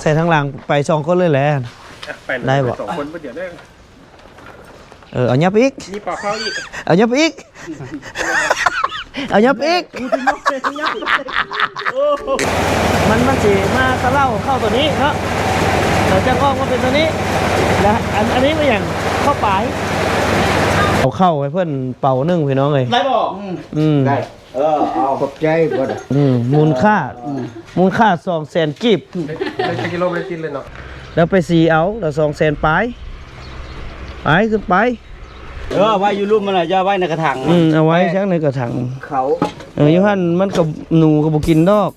ໃສ່ທາງຫຼັງໄປສອງຄົນເລີຍແຫຼະ. ໄປເລີຍ ໄດ້ບໍ່? ໄປສອງຄົນບໍ່ດຽວເດີ. ເອີ ເອົາຫຍັບໄປອີກ ມີປາເຂົ້າອີກ ເອົາຫຍັບໄປອີກ ເອົາຫຍັບໄປອີກ. ມັນ ມັນຊິມາຕະເຫຼົ້າເຂົ້າໂຕນີ້ເນາະ ແລ້ວຈະອອກມາເປັນໂຕນີ້ ແລ້ວອັນ ອັນນີ້ແມ່ນຫຍັງ? ເຂົ້າປາຍ. ເອົາເຂົ້າໃຫ້ເພິ່ນເປົາໜຶ່ງ ພີ່ນ້ອງເອີຍ. ໄດ້ບໍ່? ອືມ ອືມ ໄດ້. ເອີ ເອົາ ຂອບໃຈເພິ່ນ. ອືມ ມູນຄ່າ ອືມ ມູນຄ່າສອງແສນກີບ. ໄດ້ ໄດ້ກິໂລ ໄດ້ກິນເລີຍເນາະ. ແລ້ວໄປສີເອົາ ແລ້ວສອງແສນປາຍ. ໄປ ຂຶ້ນໄປ. ເອີ ໄວ້ຢູ່ລຸ່ມມັນນະ ຢ່າໄວ້ໃນກະຖາງ. ອືມ ເອົາໄວ້ ແຕ່ ໃສ່ໃນກະຖາງເຂົ້າ. ເອີ ຢູ່ຫັ້ນມັນກໍ ໜູກໍບໍ່ກິນດອກ.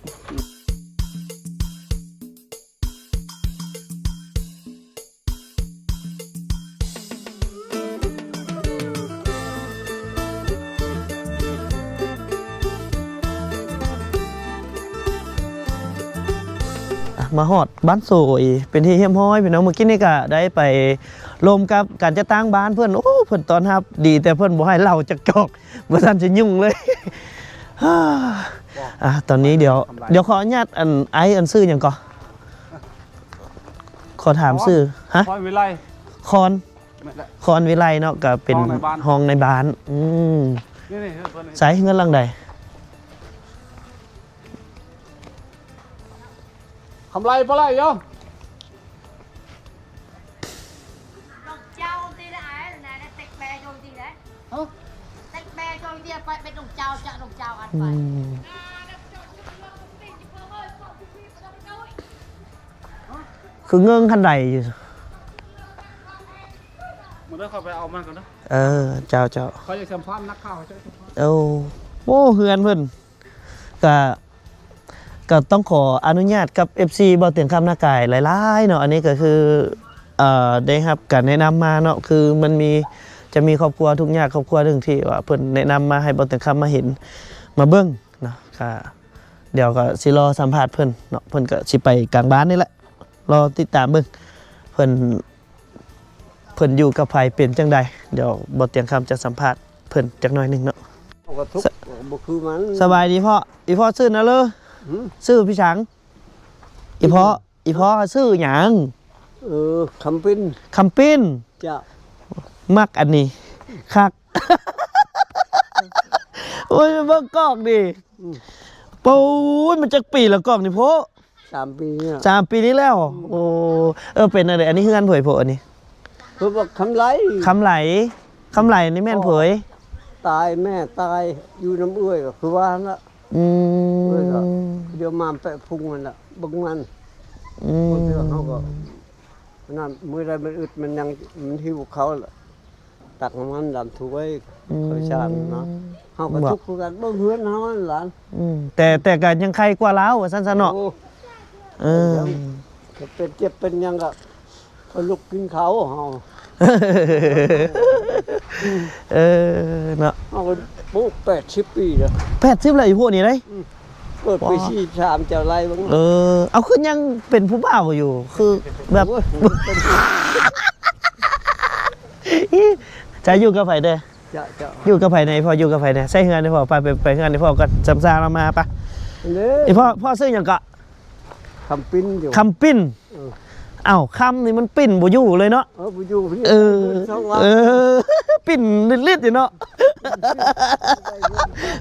ອ່ະ ມາຮອດບ້ານໂສຍເປັນທີ່ຮຽບຮ້ອຍ ພີ່ນ້ອງ. ມື້ກີ້ນີ້ກະໄດ້ໄປລົມກັບການຈັດຕັ້ງບ້ານເພິ່ນ. ໂອ້ ເພິ່ນຕ້ອນຮັບດີ ແຕ່ເພິ່ນບໍ່ໃຫ້ເຫຼົ້າຈັກຈອກ ບໍ່ທັນຈະຫຍຸ້ງເລີຍ. ອ່າ ຕອນນີ້ດຽວ ດຽວຂໍອະນຸຍາດ ອັນ ອ້າຍ ອັນ ຊື່ຫຍັງເກາະ? ຂໍຖາມຊື່. ຮະ? ຄອນວິໄລ. ຄອນ ແມ່ນແຫຼະ ຄອນວິໄລເນາະ ກໍເປັນຮອງນາຍບ້ານ ຮອງນາຍບ້ານ. ອືມ ນີ້ໆ ເຮືອນເພິ່ນນີ້. ໃສ ເຮືອນຫຼັງໃດ? ຄຳໄລບໍ່ໄລຢູ່. ອືມ ຄືເງິ້ງຄັນໃດຢູ່. ມື້ໜ້າຂ້ອຍໄປເອົາມາກ່ອນເດີ. ເອີ ເຈົ້າ ເຈົ້າ. ຂ້ອຍຢາກສຳພາດນັກຂ່າວ. ໂອ້ ໂອ້ ເຮືອນເພິ່ນ ກະ ກະຕ້ອງຂໍອະນຸຍາດກັບເອັຟຊີບ່າວຕຽງຄຳນາກາຍຫຼາຍໆເນາະ. ອັນນີ້ກໍຄື ເອີ ໄດ້ຮັບການແນະນຳມາເນາະ ຄືມັນມີ ຈະມີຄອບຄົວທຸກຍາກຄອບຄົວໜຶ່ງທີ່ວ່າເພິ່ນແນະນຳມາໃຫ້ບ່າວຕຽງຄຳມາເຫັນ ມາເບິ່ງເນາະ. ກະ ດຽວກໍຊິລໍສຳພາດເພິ່ນເນາະ. ເພິ່ນກໍຊິໄປກາງບ້ານນີ້ແຫຼະ ລໍຕິດຕາມເບິ່ງເພິ່ນ ເພິ່ນຢູ່ກັບໃຜເປັນຈັ່ງໃດ. ດຽວບ່າວຕຽງຄຳຈະສຳພາດເພິ່ນຈັກໜ້ອຍໜຶ່ງເນາະ. ເຮົາກໍທຸກ ສະ ບໍ່ຄືມັນ. ສະບາຍດີພໍ່. ອີພໍ່ຊື່ຫຍັງເລີ? ຫື? ຊື່ພີ່ສັງ. ອີພໍ່ ອີພໍ່ຊື່ຫຍັງ? ເອີ ຄຳປິ່ນ. ຄຳປິ່ນ. ເຈົ້າ. ມັກອັນນີ້ຄັກ. ໂອ້ຍ ເບິ່ງກ້ອງນີ້. ອືມ ໂອ້ຍ ມັນຈັກປີແລ້ວກ້ອງນີ້ໂພ? ສາມປີແລ້ວ. ສາມປີນີ້ແລ້ວ. ອືມ ໂອ້ ເອີ ເປັນອັນໃດ? ອັນນີ້ເຮືອນເຜີຍໂພ ອັນນີ້ ເພິ່ນວ່າຄຳໄລ. ຄຳໄລ. ຄຳໄລນີ້ແມ່ນເຜີຍ? ຕາຍ ແມ່ຕາຍ ຢູ່ນຳເອື້ອຍ ກໍຄືວ່າຫັ້ນລະ. ອືມ ເອື້ອຍກໍດຽວມາແປະພຸງຫັ້ນລະ ເບິ່ງມັນ. ອືມ ບາງເທື່ອເຮົາກໍ ນັ້ນ ມື້ໃດມັນອຶດມັນຫຍັງ ມັນຫິວເຂົ້າລະ ຕັກໃຫ້ມັນດຳຖ້ວຍ. ອືມ ເຂົ້າສານເນາະ. ເຮົາກໍ ບໍ່ ທຸກຄືກັນ ເບິ່ງເຮືອນເຮົາຫັ້ນຫຼານ. ອືມ ແຕ່ ແຕ່ກໍຍັງໄຄກວ່າລາວວ່າຊັ້ນຊະເນາະ. ໂອ້ ເອີ ເປັນເຈັບເປັນຫຍັງກໍ ກໍລຸກກິນເຂົ້າເຮົາ. ເອີ ເນາະ. ເຮົາກໍ ໂອ້ ແປດສິບປີແລ້ວ. ແປດສິບແລ້ວ ອີພວກນີ້ເດ້. ອືມ ເກີດປີ ສີ່ສິບສາມ ເຈົ້າໄລ່ເບິ່ງ. ເອີ ເອົາ ຄືຍັງເປັນຜູ້ບ່າວຢູ່ ຄືແບບ ໂອ້ຍ ຈະຢູ່ກັບໃຜເດ້? ເຈົ້າ ເຈົ້າ. ຢູ່ກັບໃຜແດ່? ພໍ່ຢູ່ກັບໃຜແດ່? ໃສ່ເຮືອນໃຫ້ພໍ່ ໄປ ໄປ ໄປເຮືອນໃຫ້ພໍ່ກ່ອນ ສຳຊາລາວມາປະ. ເດ້ ອີພໍ່ ພໍ່ຊື່ຫຍັງເກາະ? ຄຳປິ່ນຢູ່. ຄຳປິ່ນ. ເອີ ອ້າວ ຄຳນີ້ມັນປິ່ນບໍ່ຢູ່ເລີຍເນາະ. ເອີ ບໍ່ຢູ່. ເອີ ເອີ ປິ່ນລິດໆຢູ່ເນາະ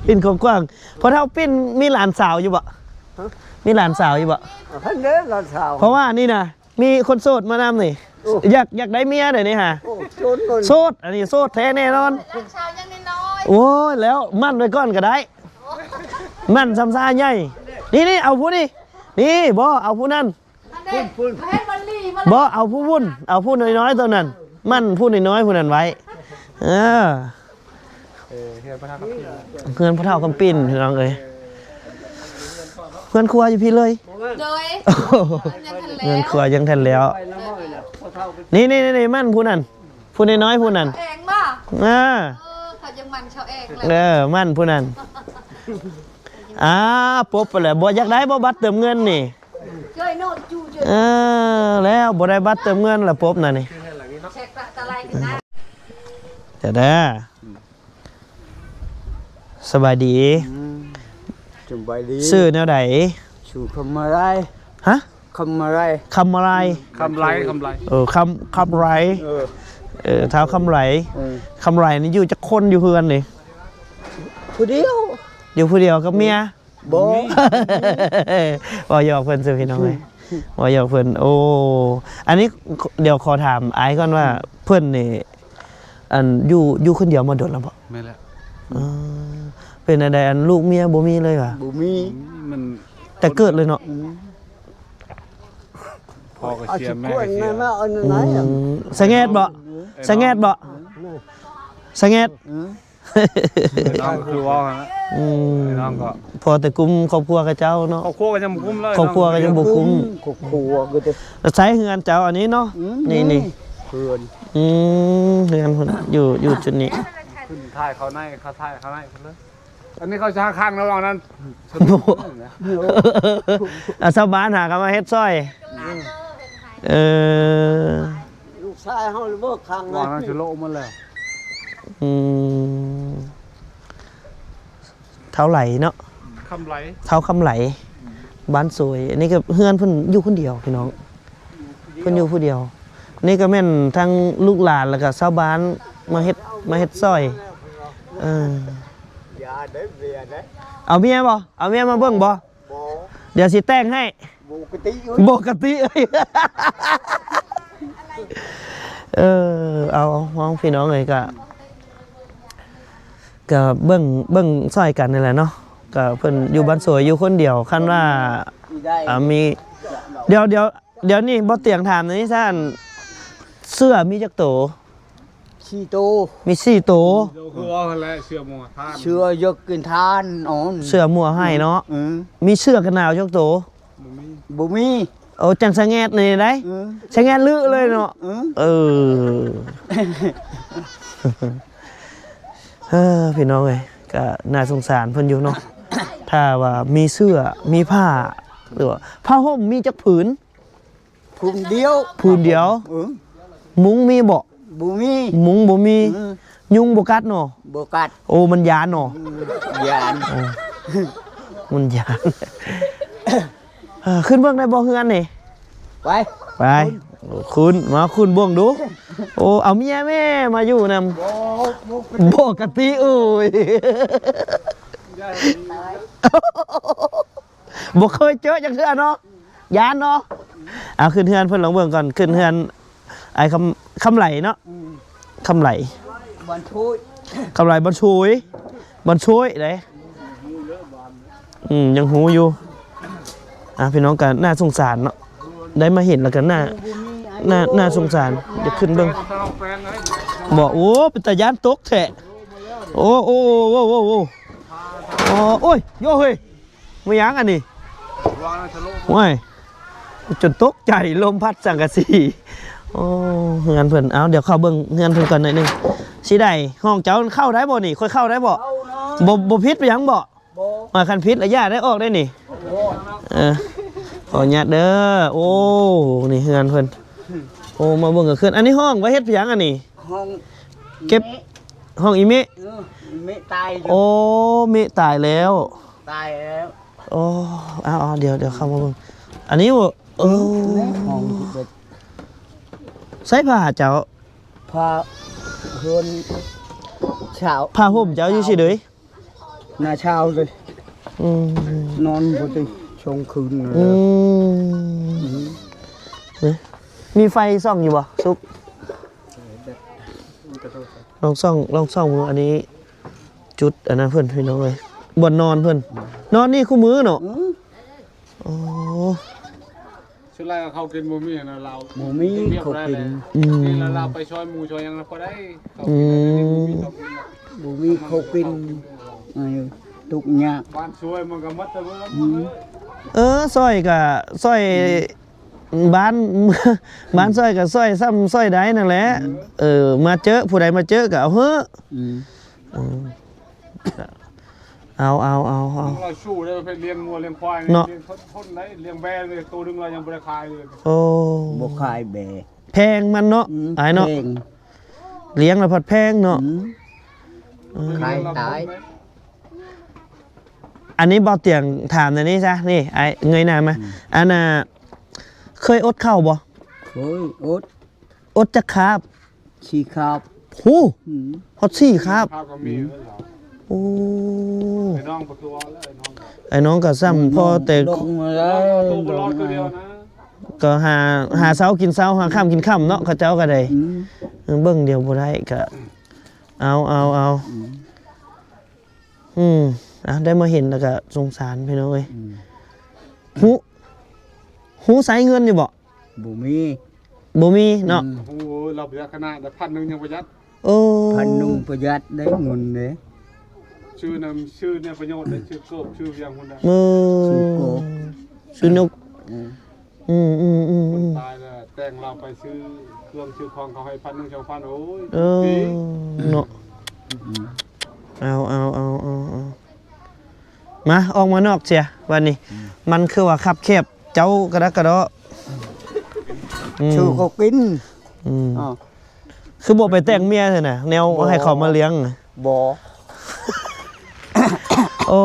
ປິ່ນກວ້າງໆ. ພໍ່ເຖົ້າປິ່ນມີຫຼານສາວຢູ່ບໍ່? ຮະ? ມີຫຼານສາວຢູ່ບໍ່? ອັນເດ້ຫຼານສາວ ເພາະວ່ານີ້ນະ ມີຄົນໂສດມານຳນີ້. ໂອ້ ຢາກ ຢາກໄດ້ເມຍເດນີ້ຫາ. ໂອ້ ໂສດ ໂສດ ອັນນີ້ໂສດແທ້ແນ່ນອນ. ຫຼານສາວຍັງນ້ອຍໆ. ໂອ້ຍ ແລ້ວໝັ້ນໄວ້ກ່ອນກໍໄດ້ ໝັ້ນຊຳຊາໃຫຍ່. ນີ້ໆ ເອົາຜູ້ນີ້ ນີ້ ບໍ່ ເອົາຜູ້ນັ້ນ. ພຸ້ນ ພຸ້ນ ບໍ່ ເອົາຜູ້ວຸ້ນ ເອົາຜູ້ນ້ອຍໆໂຕນັ້ນ ໝັ້ນຜູ້ນ້ອຍໆຜູ້ນັ້ນໄວ້. ເອີ ເອີ ເຮືອນພໍ່ເຖົ້າຄຳປິ່ນ ເຮືອນພໍ່ເຖົ້າຄຳປິ່ນ ພີ່ນ້ອງເອີຍ. ເຮືອນຄົວຢູ່ພີ້ເລີຍ. ໂດຍ ເຮືອນຄົວຍັງທັນແລ້ວ. ນີ້ໆໆ ໝັ້ນຜູ້ນັ້ນ ຜູ້ນ້ອຍໆຜູ້ນັ້ນ. ເອີ ເຂົາຍັງໝັ້ນເຂົາເອງແຫຼະ. ເອີ ໝັ້ນຜູ້ນັ້ນ. ອ່າ ປົບໄປແລ້ວ ບໍ່ຢາກໄດ້ບໍ່ບັດເຕີມເງິນນີ້? ເອີ ແລ້ວບໍ່ໄດ້ບັດເຕີມເງິນລະປົບນະນີ້. ເດີ ສະບາຍດີ. ອືມ ສະບາຍດີ. ຊື່ແນວໃດ? ຊື່ຄຳມາໄລ. ຮະ? ຄຳມາໄລ ຄຳມາໄລ ຄຳໄລ ຄຳໄລ ເອີ ຄຳ ຄຳໄລ ເອີ ເອີ ທ້າວຄຳໄລ ເອີ ຄຳໄລນີ້ຢູ່ຈັກຄົນຢູ່ເຮືອນນີ້? ຜູ້ດຽວ ຢູ່ຜູ້ດຽວກັບເມຍ? ບໍ່ ບໍ່ມີ ເວົ້າຫຍອກເພິ່ນຊື່ພີ່ນ້ອງເອີຍ ເວົ້າຫຍອກເພິ່ນ. ໂອ້ ອັນນີ້ດຽວຂໍຖາມອ້າຍກ່ອນວ່າ ອືມ ເພິ່ນນີ້ ອັນ ຢູ່ ຢູ່ຄົນດຽວມາດົນແລ້ວບໍ່? ແມ່ນແລ້ວ ເອີ ເປັນແນວໃດ ອັນ ລູກເມຍບໍ່ມີເລີຍຫວາ? ບໍ່ມີ ບໍ່ມີ ມັນ ແຕ່ເກີດເລີຍເນາະ ອືມ ພໍ່ກໍເສຍ ແມ່ກໍເສຍ ອືມ ສະແງດບໍ່? ສະແງດບໍ່? ສະແງດ ອືມ ນ້ອງກໍຄືເວົ້າຫັ້ນລະ ອືມ ນ້ອງກໍ ພໍແຕ່ກຸມຄອບຄົວເຂົາເຈົ້າເນາະ ຄອບຄົວກໍຍັງບໍ່ກຸມເລີຍ ຄອບຄົວກໍຍັງບໍ່ກຸມ ຄອບຄົວກໍຈະ ໃຊ້ເຮືອນເຈົ້າອັນນີ້ເນາະ ອືມ ນີ້ ນີ້ ເຮືອນ ອືມ ເຮືອນເພິ່ນຢູ່ ຢູ່ຈຸດນີ້ ຂຶ້ນຖ່າຍເຂົ້າໃນ ເຂົາຖ່າຍເຂົ້າໃນເພິ່ນເລີຍ ອັນນີ້ເຂົາຈະຫາຂ້າງລະຫວ່າງນັ້ນ ບໍ່ ອ່າ ຊາວບ້ານຫາກໍມາເຮັດຊ່ອຍ ອືມ ເອີ ລູກຊາຍເຮົາລະບໍ່ ຂ້າງໃນ ວ່ານັ້ນຊິໂລະໝົດແລ້ວ ອືມ ທ້າວໄຫຼເນາະ ຄຳໄຫຼ ທ້າວຄຳໄຫຼ ບ້ານໂສຍ ອັນນີ້ກໍເຮືອນເພິ່ນຢູ່ຄົນດຽວພີ່ນ້ອງ ເພິ່ນຢູ່ຜູ້ດຽວ ນີ້ກໍແມ່ນທັງລູກຫຼານ ແລ້ວກໍຊາວບ້ານມາເຮັດ ມາເຮັດຊ່ອຍ ເອີ ຢ່າເດີ ເມຍເດີ ເອົາເມຍບໍ່? ເອົາເມຍມາເບິ່ງບໍ່? ບໍ່ ດຽວຊິແຕ່ງໃຫ້ ປົກກະຕິ ປົກກະຕິ ເອີ ເອົາ ເອົາ ພີ່ນ້ອງເອີຍ ກະ ກະເບິ່ງ ເບິ່ງຊ່ອຍກັນນີ້ແຫຼະເນາະ ກະເພິ່ນຢູ່ບ້ານໂສຍຢູ່ຄົນດຽວ ຄັນວ່າ ອ່າ ມີ ດຽວ ດຽວ ດຽວນີ້ບໍ່ຕຽງຖາມໜ່ອຍນີ້ຊັ້ນ ເສືອມີຈັກໂຕ? ສີ່ໂຕ ມີສີ່ໂຕ ຄືເວົ້າຫັ້ນແຫຼະ ເສືອໝູ່ທານ ເສືອຢາກກິນທານ ເສືອໝູ່ໃຫ້ເນາະ ອືມ ມີເສືອກັນໜາວຈັກໂຕ? ບໍ່ມີ ບໍ່ມີ ໂອ້ ຈັ່ງສະແງດນີ້ໄດ໋ ເອີ ສະແງດລຶເລີຍເນາະ ເອີ ເອີ ເອີ ພີ່ນ້ອງເອີຍ ກໍໜ້າສົງສານເພິ່ນຢູ່ເນາະ ຖ້າວ່າມີເສື້ອ ມີຜ້າ ຫຼືວ່າຜ້າຫົ່ມມີຈັກຜືນ? ຜືນດຽວ ຜືນດຽວ ເອີ ມຸ້ງມີບໍ່? ບໍ່ມີ ມຸ້ງບໍ່ມີ ອືມ ຍຸງບໍ່ກັດເນາະ ບໍ່ກັດ ໂອ້ ມັນຢ້ານເນາະ ອືມ ຢ້ານ ເອີ ມັນຢ້ານ ເອີ ຂຶ້ນເບິ່ງໄດ້ບໍ່ເຮືອນນີ້? ໄປ ໄປ ຂຶ້ນ ຂຶ້ນ ມາຂຶ້ນເບິ່ງດູ ໂອ້ ເອົາເມຍແມ່ມາຢູ່ນຳ ບໍ່ ບໍ່ ບໍ່ກະຕິ ໂອ້ຍ ບໍ່ເຄີຍເຈີຈັກເທື່ອເນາະ ຢ້ານເນາະ ເອົາຂຶ້ນເຮືອນເພິ່ນລອງເບິ່ງກ່ອນ ຂຶ້ນເຮືອນອ້າຍຄຳ ຄຳໄຫຼເນາະ ອືມ ຄຳໄຫຼ ບ້ານໂຊຍ ຄຳໄຫຼບ້ານໂຊຍ ບ້ານໂຊຍເດ້ ອືມ ຍັງຮູ້ຢູ່ ອ່າ ພີ່ນ້ອງກໍໜ້າສົງສານເນາະ ໄດ້ມາເຫັນແລ້ວກໍໜ້າ ໜ້າ ໜ້າສົງສານ ຢາກຂຶ້ນເບິ່ງ ບໍ່ ໂອ້ ເປັນຕາຢ້ານຕົກແທ້ ໂອ້ ໂອ້ ໂອ້ ໂອ້ ໂອ້ ໂອ້ ໂອ້ຍ ໂຍ ເຮີ້ຍ ແມ່ນຫຍັງອັນນີ້ ໂອ້ຍ ຈົນຕົກໃຈ ລົມພັດສັງກະສີ ໂອ້ ເຮືອນເພິ່ນ ເອົາ ດຽວເຂົ້າເບິ່ງເຮືອນເພິ່ນກ່ອນໜ້ອຍໜຶ່ງ ຊິໄດ້ ຫ້ອງເຈົ້າເຂົ້າໄດ້ບໍ່ນີ້ ຂ້ອຍເຂົ້າໄດ້ບໍ່? ບໍ່ ບໍ່ຜິດໄປຫຍັງບໍ່? ບໍ່ ວ່າຄັນຜິດລະຢ່າໄດ້ ອອກໄດ້ນີ້ ເອີ ຂໍອະນຸຍາດເດີ ໂອ້ ນີ້ເຮືອນເພິ່ນ ໂອ້ ມາເບິ່ງກາງຄືນ ອັນນີ້ຫ້ອງໄວ້ເຮັດຫຍັງອັນນີ້? ຫ້ອງເກັບ ເມະ ຫ້ອງອີເມະ ເອີ ເມະຕາຍຢູ່ ໂອ້ ເມະຕາຍແລ້ວ ຕາຍແລ້ວ ໂອ້ ເອົາໆ ດຽວ ດຽວເຂົ້າມາເບິ່ງ ອັນນີ້ບໍ່ ເອີ ຫ້ອງ ໃສ່ຜ້າເຈົ້າ ຜ້າເຮືອນຊາວ ຜ້າຫົ່ມເຈົ້າຢູ່ຊີ້ເດີ ໜ້າຊາວເລີຍ ອືມ ນອນບໍ່ໄດ້ສອງຄືນ ອືມ ອືມ ມີໄຟສ່ອງຢູ່ບໍ່? ສຸກ ລອງສ່ອງ ລອງສ່ອງເບິ່ງ ອັນນີ້ຈຸດອັນນັ້ນເພິ່ນ ພີ່ນ້ອງເອີຍ ບ່ອນນອນເພິ່ນ ນອນນີ້ຄູ່ມື້ເນາະ ອືມ ໂອ້ ສ່ວນຫຼາຍເຂົາກິນບໍ່ມີນະລາວ ບໍ່ມີເຂົາກິນ ອືມ ນີ້ລະລາວໄປຊ່ອຍໝູ່ຊ່ອຍຫຍັງນະ ພໍໄດ້ ເຂົາ ອືມ ບໍ່ມີເຂົາກິນ ເອີ ທຸກຍາກ ບ້ານຊ່ອຍມັນກໍໝົດແຕ່ເບິ່ງ ອືມ ເອີ ຊ່ອຍກໍຊ່ອຍ ບ້ານ ບ້ານຊ່ອຍກໍຊ່ອຍສ່ຳຊ່ອຍໄດ້ນັ້ນແຫຼະ ອືມ ເອີ ມາເຈີ ຜູ້ໃດມາເຈີກໍເອົາເຮີ້ ອືມ ເອີ ເອົາ ເອົາ ເອົາ ເອົາ ເຮົາສູ້ໄດ້ປະເພດລ້ຽງງົວລ້ຽງຄວາຍເນາະ ລ້ຽງຄົນໄດ້ ລ້ຽງແບ້ໂຕໜຶ່ງລາວຍັງບໍ່ໄດ້ຂາຍເລີຍ ໂອ້ ບໍ່ຂາຍແບ້ ແພງມັນເນາະ ອືມ ອ້າຍເນາະ ແພງ ລ້ຽງລະພັດແພງເນາະ ອືມ ເອີ ຂາຍຕາຍ ອັນນີ້ບໍ່ຕຽງຖາມແນວນີ້ຊະ ນີ້ ອ້າຍເງີຍໜ້າມາ ອືມ ອັນນ່າ ເຄີຍອົດເຂົ້າບໍ່? ເຄີຍອົດ. ອົດຈັກຄາບ? ສີ່ຄາບ. ໂອ້ ອືມ ຮອດສີ່ຄາບ. ຄາບກໍມີ ອືມ ເອີ ໂອ້ ໄອ້ນ້ອງບໍ່ຄືວ່າແລ້ວ ໄອ້ນ້ອງ ໄອ້ນ້ອງກໍຊ້ຳພໍແຕ່ ນ້ອງ ນ້ອງ ນ້ອງ ກໍຫາ ຫາເຊົ້າກິນເຊົ້າ ຫາຄ່ຳກິນຄ່ຳເນາະ ເຂົາເຈົ້າກໍໄດ້ ອືມ ເບິ່ງດຽວບໍ່ໄດ້ກໍ ເອົາ ເອົາ ເອົາ ອືມ ອືມ ອ່ະ ໄດ້ມາເຫັນແລ້ວກໍສົງສານພີ່ນ້ອງເອີຍ ອືມ ຮູ້ ຮູ້ໃຊ້ເງິນຢູ່ບໍ່? ບໍ່ມີ ບໍ່ມີເນາະ ອືມ ໂອ້ຍ ລາວປະຢັດຂະໜາດໃດ ພັນໜຶ່ງຍັງປະຢັດ ເອີ ພັນໜຶ່ງປະຢັດໄດ້ເງິນເດ້ ຊື້ນຳ ຊື້ແນວປະໂຫຍດໄດ້ ຊື້ເກີບ ຊື້ຫຍັງພຸ້ນນະ ເອີ ຊື້ເກີບ ຊື້ນົກ ອືມ ອືມ ອືມ ອືມ ອືມ ຕາຍແລ້ວ ແຕ່ງລາວໄປຊື້ເຄື່ອງຊື້ຂອງເຂົາໃຫ້ພັນໜຶ່ງ ສອງພັນ ໂອ້ຍ ເອີ ເນາະ ອືມ ເອົາ ເອົາ ເອົາ ເອົາ ເອົາ ມາ ອອກມານອກເສຍບາດນີ້ ອືມ ມັນຄືວ່າຄັບແຄບ ເຈົ້າກະດັກກະດໍ້ ອືມ ຊື້ເຂົາກິນ ອືມ ອ້າວ ຄືບໍ່ໄປແຕ່ງເມຍຊັ້ນນະ ແນວ ບໍ່ ໃຫ້ເຂົາມາລ້ຽງ ບໍ່ ໂອ້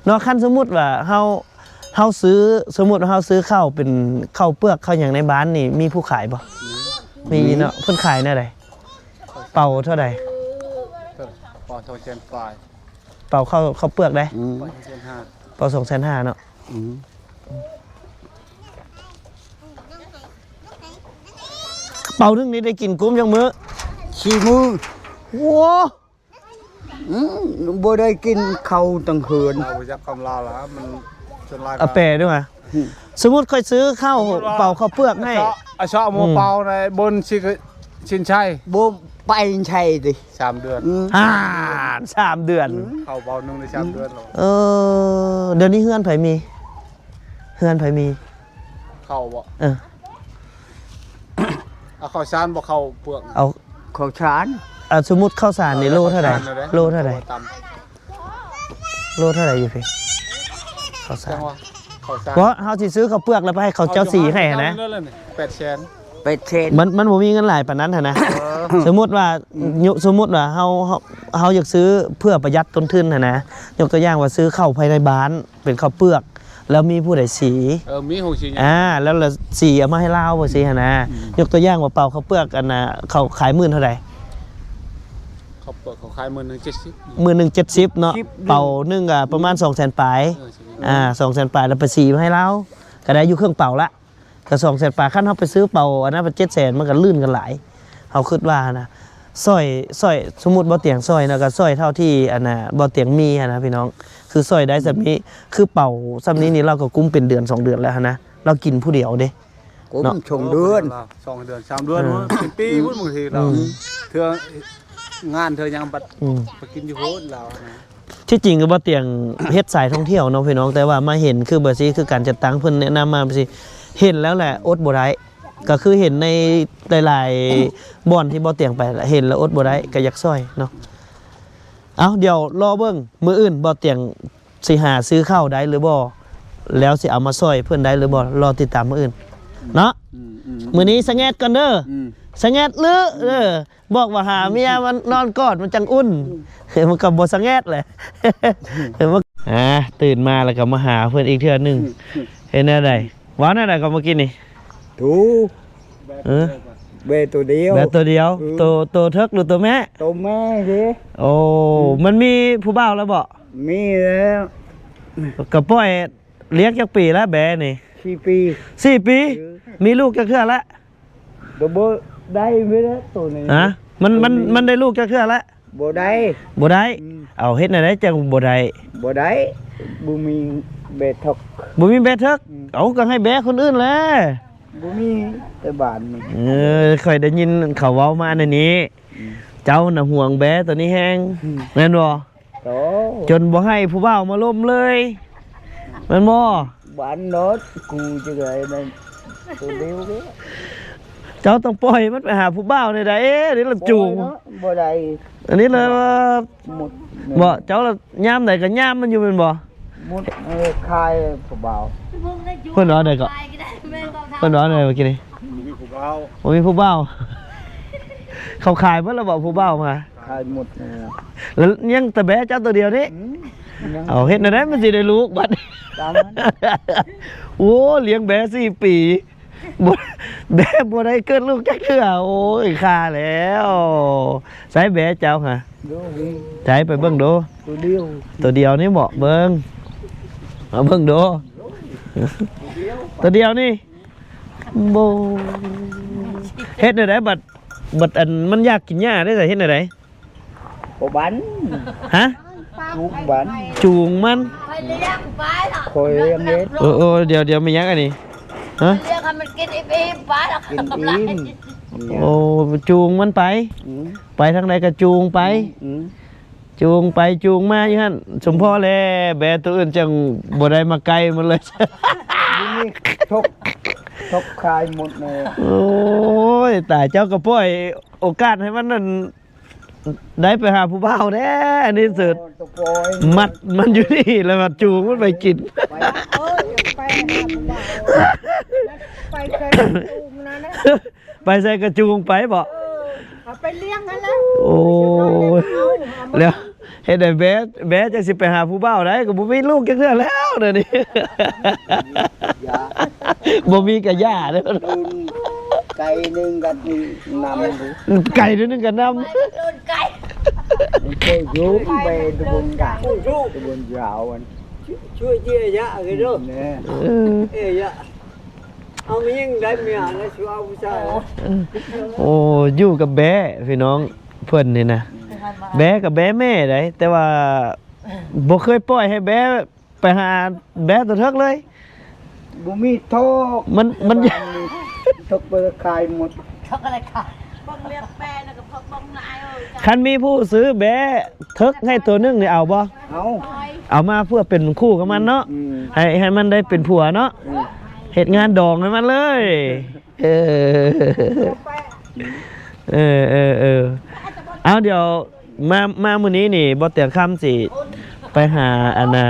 ເນາະ ຄັນສົມມຸດວ່າເຮົາ ເຮົາຊື້ ສົມມຸດວ່າເຮົາຊື້ເຂົ້າເປັນເຂົ້າເປືອກເຂົ້າຫຍັງໃນບ້ານນີ້ ມີຜູ້ຂາຍບໍ່? ມີ ມີເນາະ ເພິ່ນຂາຍແນວໃດ? ເປົາເທົ່າໃດ? ເປົາສອງແສນປາຍ ເປົາເຂົ້າ ເຂົ້າເປືອກໃດ? ອືມ ເປົາສອງແສນຫ້າ ເປົາສອງແສນຫ້າເນາະ ອືມ ເປົາໜຶ່ງນີ້ໄດ້ກິນກຸ້ມຈັກມື້? ສີ່ມື້ ໂອ້ ອືມ ບໍ່ໄດ້ກິນເຂົ້າທັງເຮືອນ ເຮົາບໍ່ຈັກຄຳລາວລະ ມັນສ່ວນຫຼາຍ ອາແປດ້ວຍ ອືມ ສົມມຸດຂ້ອຍຊື້ເຂົ້າ ສົມມຸດວ່າ ເປົາເຂົ້າເປືອກໃຫ້ ອາເຊາະ ອາເຊາະໝໍ ອືມ ເປົາໃນບົນຊິ ຊິນໄຊ ບໍ່ໄປໃສຕິ ສາມເດືອນ ອືມ ອ່າ ສາມເດືອນ ອືມ ເຂົ້າເປົາໜຶ່ງໄດ້ສາມເດືອນແລ້ວ ເອີ ດຽວນີ້ເຮືອນໃຜມີ? ເຮືອນໃຜມີ? ເຂົ້າບໍ່? ເອີ ເອົາເຂົ້າສານບໍ່ ເຂົ້າເປືອກ ເອົາເຂົ້າສານ ອ່າ ສົມມຸດເຂົ້າສານນີ້ ເອີ ໂລເທົ່າໃດ? ເຂົ້າສານ ໂລເທົ່າໃດ? ໂລເທົ່າໃດຢູ່ພີ້? ເຂົ້າສານ ເຂົ້າສານ ເພາະເຮົາຊິຊື້ເຂົ້າເປືອກແລ້ວໄປໃຫ້ເຂົາເຈົ້າສີໃຫ້ຫັ້ນນະ ແປດແສນ ແປດແສນ ມັນ ມັນບໍ່ມີເງິນຫຼາຍປານນັ້ນຫັ້ນນະ ເອີ ສົມມຸດວ່າ ອືມ ຍົກ ສົມມຸດວ່າເຮົາ ເຮົາ ເຮົາຢາກຊື້ເພື່ອປະຢັດຕົ້ນທຶນຫັ້ນນະ ຍົກຕົວຢ່າງວ່າຊື້ເຂົ້າພາຍໃນບ້ານ ເປັນເຂົ້າເປືອກ ແລ້ວມີຜູ້ໃດສີ ເອີ ມີໂຮງສີ ອ່າ ແລ້ວລະສີເອົາມາໃຫ້ລາວຈັ່ງຊີ້ຫັ້ນນະ ອືມ ຍົກຕົວຢ່າງວ່າເປົາເຂົ້າເປືອກ ອັນນ່າ ເຂົາຂາຍໝື່ນເທົ່າໃດ? ເຂົ້າເປືອກເຂົາຂາຍໝື່ນໜຶ່ງເຈັດສິບ ໝື່ນໜຶ່ງເຈັດສິບເນາະ ເປົາໜຶ່ງກໍປະມານສອງແສນປາຍ ເອີ ອ່າ ສອງແສນປາຍ ແລ້ວໄປສີມາໃຫ້ລາວ ກໍໄດ້ຢູ່ເຄິ່ງເປົາລະ ກໍສອງແສນປາຍ ຄັນເຮົາໄປຊື້ເປົາອັນນັ້ນເປັນເຈັດແສນ ມັນກໍລື່ນກັນຫຼາຍ ເຮົາຄິດວ່າຫັ້ນນະ ຊ່ອຍ ຊ່ອຍ ສົມມຸດບໍ່ຕຽງຊ່ອຍເນາະ ກໍຊ່ອຍເທົ່າທີ່ອັນນ່າບໍ່ຕຽງມີຫັ້ນນະພີ່ນ້ອງ ຄືຊ່ອຍໄດ້ສ່ຳນີ້ ຄືເປົາສ່ຳນີ້ນີ້ ລາວກໍກຸ້ມເປັນເດືອນສອງເດືອນແລ້ວຫັ້ນນະ ລາວກິນຜູ້ດຽວເດ້ ກຸ້ມ ເນາະ ສອງເດືອນ ສອງເດືອນ ສາມເດືອນ ເອີ ເປັນປີພຸ້ນ ບາງທີລາວ ອືມ ເທື່ອງານເທື່ອຫຍັງບັດ ອືມ ໄປກິນຢູ່ໂພນລາວຫັ້ນນະ ທີ່ຈິງກໍບໍ່ຕຽງເຮັດສາຍທ່ອງທ່ຽວເນາະພີ່ນ້ອງ ແຕ່ວ່າມາເຫັນຄືແບບຊີ້ ຄືການຈັດຕັ້ງເພິ່ນແນະນຳມາແບບຊີ້ ເຫັນແລ້ວແຫຼະອົດບໍ່ໄດ້ ກໍຄືເຫັນໃນຫຼາຍໆບ່ອນທີ່ບໍ່ຕຽງໄປ ເຫັນແລ້ວອົດບໍ່ໄດ້ ກໍຢາກຊ່ອຍເນາະ ເອົາ ດຽວລໍເບິ່ງ ມື້ອື່ນບໍ່ຕຽງຊິຫາຊື້ເຂົ້າໄດ້ຫຼືບໍ່ ແລ້ວຊິເອົາມາຊ່ອຍເພິ່ນໄດ້ຫຼືບໍ່ ລໍຕິດຕາມມື້ອື່ນເນາະ ອືມ ອືມ ມື້ນີ້ສະແງດກ່ອນເດີ ອືມ ສະແງດເລີ ເອີ ບອກວ່າຫາເມຍມານອນກອດມັນຈັ່ງອຸ່ນ ມັນກໍບໍ່ສະແງດແຫຼະ ອ່າ ຕື່ນມາແລ້ວກໍມາຫາເພິ່ນອີກເທື່ອໜຶ່ງ ເຮັດແນວໃດ ເວົ້າແນວໃດກໍມື້ກີ້ນີ້ ໂຕ ເອີ ແບໂຕດຽວ ແບໂຕດຽວ ເອີ ໂຕ ໂຕເຖິກຫຼືໂຕແມ່? ໂຕແມ່ເດ້ ໂອ້ ອືມ ມັນມີຜູ້ບ່າວແລ້ວບໍ່? ມີແລ້ວ ກໍປ່ອຍ ລ້ຽງຈັກປີແລ້ວແບນີ້? ສີ່ປີ ສີ່ປີ ເອີ ມີລູກຈັກເທື່ອແລ້ວ? ກໍບໍ່ໄດ້ແລ້ວໂຕນີ້ ຮະ ມັນ ມັນ ໂຕນີ້ ມັນໄດ້ລູກຈັກເທື່ອແລ້ວ? ບໍ່ໄດ້ ບໍ່ໄດ້ ອືມ ເອົາ ເຮັດແນວໃດຈັ່ງບໍ່ໄດ້? ບໍ່ໄດ້ ບໍ່ມີແບເຖິກ ບໍ່ມີແບເຖິກ ອືມ ເອົາ ກໍໃຫ້ແບຄົນອື່ນແຫຼະ ບໍ່ມີແຕ່ບ້ານນີ້ ເອີ ຂ້ອຍໄດ້ຍິນເຂົາເວົ້າມາແນວນີ້ ອືມ ເຈົ້ານະຫວງແບໂຕນີ້ແຮງ ອືມ ແມ່ນບໍ່? ໂອ້ ຈົນບໍ່ໃຫ້ຜູ້ບ່າວມາລົມເລີຍ ແມ່ນບໍ່? ບ້ານໂນດ ກູຈະໄດ້ນັ້ນ ໂຕດຽວເດ້ ເຈົ້າຕ້ອງປ່ອຍມັນໄປຫາຜູ້ບ່າວແນວໃດ ເດ້ລະຈູງ ບໍ່ໄດ້ ອັນນີ້ລະ ໝົດ ບໍ່ ເຈົ້າລະຍາມໃດກໍຍາມມັນຢູ່ແມ່ນບໍ່? ໝົດ ເອີ ຂາຍຜູ້ບ່າວ ເພິ່ນວ່າໃດກໍ ເພິ່ນວ່າໃດເມື່ອກີ້ນີ້? ບໍ່ມີຜູ້ບ່າວ ບໍ່ມີຜູ້ບ່າວ ເຂົາຂາຍເບິດແລ້ວບໍ່ຜູ້ບ່າວມາ? ຂາຍໝົດແລ້ວ ແລ້ວຍັງແຕ່ແບເຈົ້າໂຕດຽວນີ້ ອືມ ເອົາ ເຮັດແນວໃດມັນຊິໄດ້ລູກບັດນີ້? ຕາມນັ້ນ ໂອ້ ລ້ຽງແບ້ສີ່ປີ ບໍ່ ແບ້ບໍ່ໄດ້ເກີດລູກຈັກເທື່ອ. ໂອ້ຍ ຄ່າແລ້ວ. ໃສແບ້ເຈົ້າຫະ? ໃສ ໄປເບິ່ງດູ. ໂຕດຽວ ໂຕດຽວນີ້ບໍ? ເບິ່ງ ມາເບິ່ງດູ ໂຕດຽວນີ້. ໂອ້ ເຮັດແນວໃດບັດ ບັດອັນມັນຢາກກິນຫຍ້າເດ້ ໃສເຮັດແນວໃດ? ບໍ່ບັນ ຮະ? ຈູງບັນ ຈູງມັນ ຂ້ອຍລ້ຽງໄປລະ ຂ້ອຍລ້ຽງເອງ. ເອີ ເອີ ດຽວ ດຽວ ແມ່ນຫຍັງອັນນີ້? ຮະ? ລ້ຽງໃຫ້ມັນກິນອີ່ມໆໄປລະ ກິນອີ່ມ. ໂອ້ ຈູງມັນໄປ ອືມ ໄປທາງໃດກໍຈູງໄປ ອືມ ອືມ ຈູງໄປຈູງມາຢູ່ຫັ້ນ. ສົມພໍແລ ແບ້ໂຕອື່ນຈັ່ງບໍ່ໄດ້ມາໃກ້ມັນເລີຍ. ຕົກ ຕົກຂາຍໝົດເລີຍ. ໂອ້ຍ ຕາຍ ເຈົ້າກໍປ່ອຍໂອກາດໃຫ້ມັນນັ້ນ ໄດ້ໄປຫາຜູ້ບ່າວແດ່ ອັນນີ້ສຸດ. ໂອ້ຍ ມັດມັນຢູ່ນີ້ ແລ້ວມັດຈູງມັນໄປກິນ. ໄປ ເອີ ໄປຫາຜູ້ບ່າວ ໄປເຊີນຈູງນັ້ນນະ. ໄປໃສກະຈູງໄປບໍ? ເອີ ເອົາໄປລ້ຽງຫັ້ນແຫຼະ. ໂອ້ຍ ເອົາ ເອົາມາ ແລ້ວເຮັດໃດແບ້ ແບ້ຈັ່ງຊິໄປຫາຜູ້ບ່າວໄດ້ ກໍບໍ່ມີລູກຈັກເທື່ອແລ້ວດຽວນີ້. ບໍ່ມີກະຢ່າເດີ ໂດນໄກ່ໜຶ່ງກັບນຳ ໄກ່ໜຶ່ງກັບນຳ ໂດນໄກ່ ໂອ້ຍ ຢູ່ໄປຕະບົນກາງ ຕະບົນຍາວອັນ ຊ່ວຍເຈຍະເດີ ເອີ ເອຍະ. ເອົາແມ່ຍິງໄດ້ເມຍແລ້ວຊິເອົາຜູ້ຊາຍ. ໂອ້ ຢູ່ກັບແບ້ພີ່ນ້ອງ ເພິ່ນນີ້ນະ ແບ້ກັບແບ້ແມ່ໃດ ແຕ່ວ່າບໍ່ເຄີຍປ່ອຍໃຫ້ແບ້ໄປຫາແບ້ຕົວເຖິກເລີຍ. ບໍ່ມີໂທກ ມັນ ມັນ ໂທກໄປຂາຍໝົດ ໂທກອະໄລຂາຍ. ເບິ່ງເລື່ອງແປ້ນະກໍເບິ່ງນາຍເອີຍ ຄັນມີຜູ້ຊື້ແບ້ເຖິກໃຫ້ຕົວໜຶ່ງນີ້ເອົາບໍ່? ເອົາ ເອົາມາເພື່ອເປັນຄູ່ກັບມັນເນາະ ອືມ ໃຫ້ ໃຫ້ມັນໄດ້ເປັນຜົວເນາະ ອືມ ເຮັດງານດອງໃຫ້ມັນເລີຍ. ເອີ ເອີ ເອີ ເອີ ເອົາ ດຽວ ມາ ມາມື້ນີ້ນີ້ ບໍ່ຕຽງຄຳຊິໄປຫາອັນນ່າ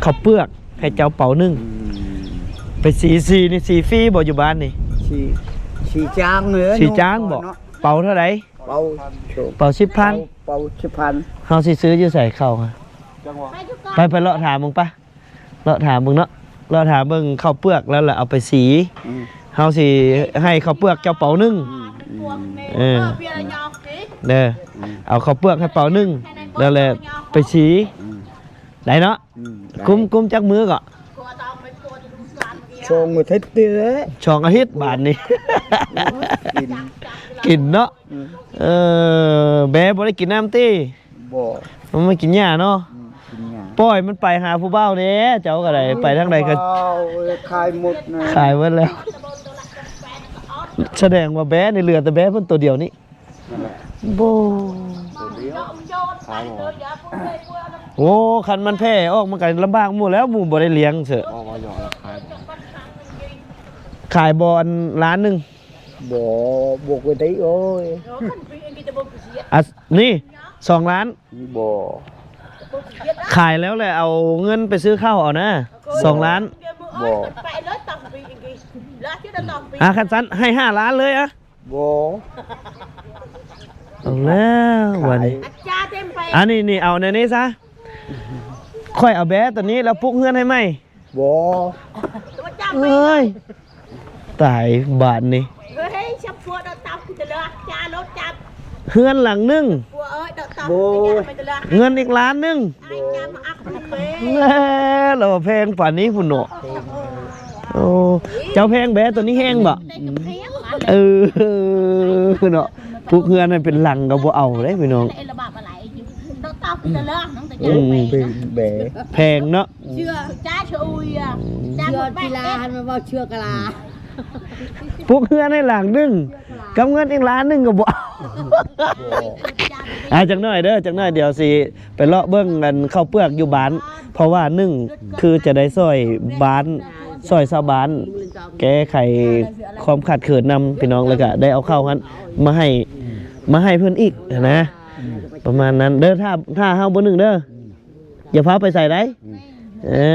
ເຂົ້າເປືອກໃຫ້ເຈົ້າເປົາໜຶ່ງ ອືມ ໄປສີ ສີນີ້ສີຟຣີບໍ່ຢູ່ບ້ານນີ້? ສີ ສີຈ້າງເດີ ສີຈ້າງບໍ່? ເປົາເທົ່າໃດ? ເປົາ ເປົາສິບພັນ ເປົາສິບພັນ. ເຮົາຊິຊື້ຢູ່ໃສເຂົ້າ? ໄປ ໄປເລາະຖາມເບິ່ງປະ. ເລາະຖາມເບິ່ງເນາະ ເລາະຖາມເບິ່ງເຂົ້າເປືອກແລ້ວລະເອົາໄປສີ ອືມ ເຮົາຊິໃຫ້ເຂົ້າເປືອກເຈົ້າເປົາໜຶ່ງ ອືມ ເອີ ເດີ ອືມ ເອົາເຂົ້າເປືອກໃຫ້ເປົາໜຶ່ງ ແລ້ວລະໄປສີ ອືມ ໄດ້ເນາະ ອືມ ໄດ້ ກຸມ ກຸມຈັກມື້ເກາະ? ສອງອາທິດຕິແຫຼະ ສອງອາທິດບາດນີ້ ກິນ ກິນເນາະ ອືມ ເອີ ແບ້ບໍ່ໄດ້ກິນນ້ຳຕິ? ບໍ່ ມັນມາກິນຫຍ້າເນາະ ອືມ ກິນຫຍ້າ ປ່ອຍມັນໄປຫາຜູ້ບ່າວແດ່ ເຈົ້າກໍໄດ້ ໄປທາງໃດກໍ ຜູ້ບ່າວຂາຍໝົດນະ ຂາຍໝົດແລ້ວ ສະແດງວ່າແບ້ນີ້ເຫຼືອແຕ່ແບ້ເພິ່ນໂຕດຽວນີ້ ນັ້ນແຫຼະ ໂອ້ ໂຕດຽວ ຂາຍໝົດ ໂອ້ ຄັນມັນແຜ່ອອກມັນກໍລຳບາກໝູ່ແລ້ວ ໝູ່ບໍ່ໄດ້ລ້ຽງເສີ ບໍ່ ບໍ່ຢອກລະ ຂາຍ ຂາຍບໍ່ ອັນລ້ານໜຶ່ງ ບໍ່ ບໍ່ໄດ້ ໂອ້ຍ ອາ ນີ້ ສອງລ້ານ ບໍ່ ຂາຍແລ້ວແຫຼະ ເອົາເງິນໄປຊື້ເຂົ້າເອົານະ ສອງລ້ານ ບໍ່ ອາ ຄັນຊັ້ນໃຫ້ຫ້າລ້ານເລີຍອະ ບໍ່ ເອົາແລ້ວ ບາດນີ້ ອັນນີ້ ນີ້ ເອົາແນວນີ້ຊະ ຂ້ອຍເອົາແບ້ຕົວນີ້ແລ້ວປຸກເຮືອນໃຫ້ໃໝ່ ບໍ່ ເອີຍ ຕາຍບາດນີ້ ເຮືອນຫຼັງໜຶ່ງ ເງິນອີກລ້ານໜຶ່ງ ແລ້ວລາວວ່າແພງປານນີ້ພຸ້ນເນາະ ໂອ້ ເຈົ້າແພງແບ້ຕົວນີ້ແຮງບໍ່? ເອີ ເນາະ ປຸກເຮືອນໃຫ້ເປັນຫຼັງກໍບໍ່ເອົາເດ້ພີ່ນ້ອງ ອືມ ແພງເນາະ ເຊື່ອ ເຊື່ອກິລາ ຫັ້ນມາເວົ້າເຊື່ອກະລາ ປຸກເຮືອນໃຫ້ຫຼັງໜຶ່ງ ກັບເງິນອີກລ້ານໜຶ່ງກໍບໍ່ເອົາ ອ່າ ຈັກໜ້ອຍເດີ ຈັກໜ້ອຍດຽວຊິໄປເລາະເບິ່ງອັນເຂົ້າເປືອກຢູ່ບ້ານ ເພາະວ່າໜຶ່ງຄືຈະໄດ້ຊ່ອຍບ້ານ ຊ່ອຍຊາວບ້ານ ແກ້ໄຂຄວາມຂາດເຂີນນຳພີ່ນ້ອງ ແລ້ວກະໄດ້ເອົາເຂົ້າຫັ້ນມາໃຫ້ ມາໃຫ້ເພິ່ນອີກຫັ້ນນະ ປະມານນັ້ນເດີ ຖ້າ ຖ້າເຮົາບໍ່ໜຶ່ງເດີ ຢ່າພາໄປໃສໄດ໋ ເອີ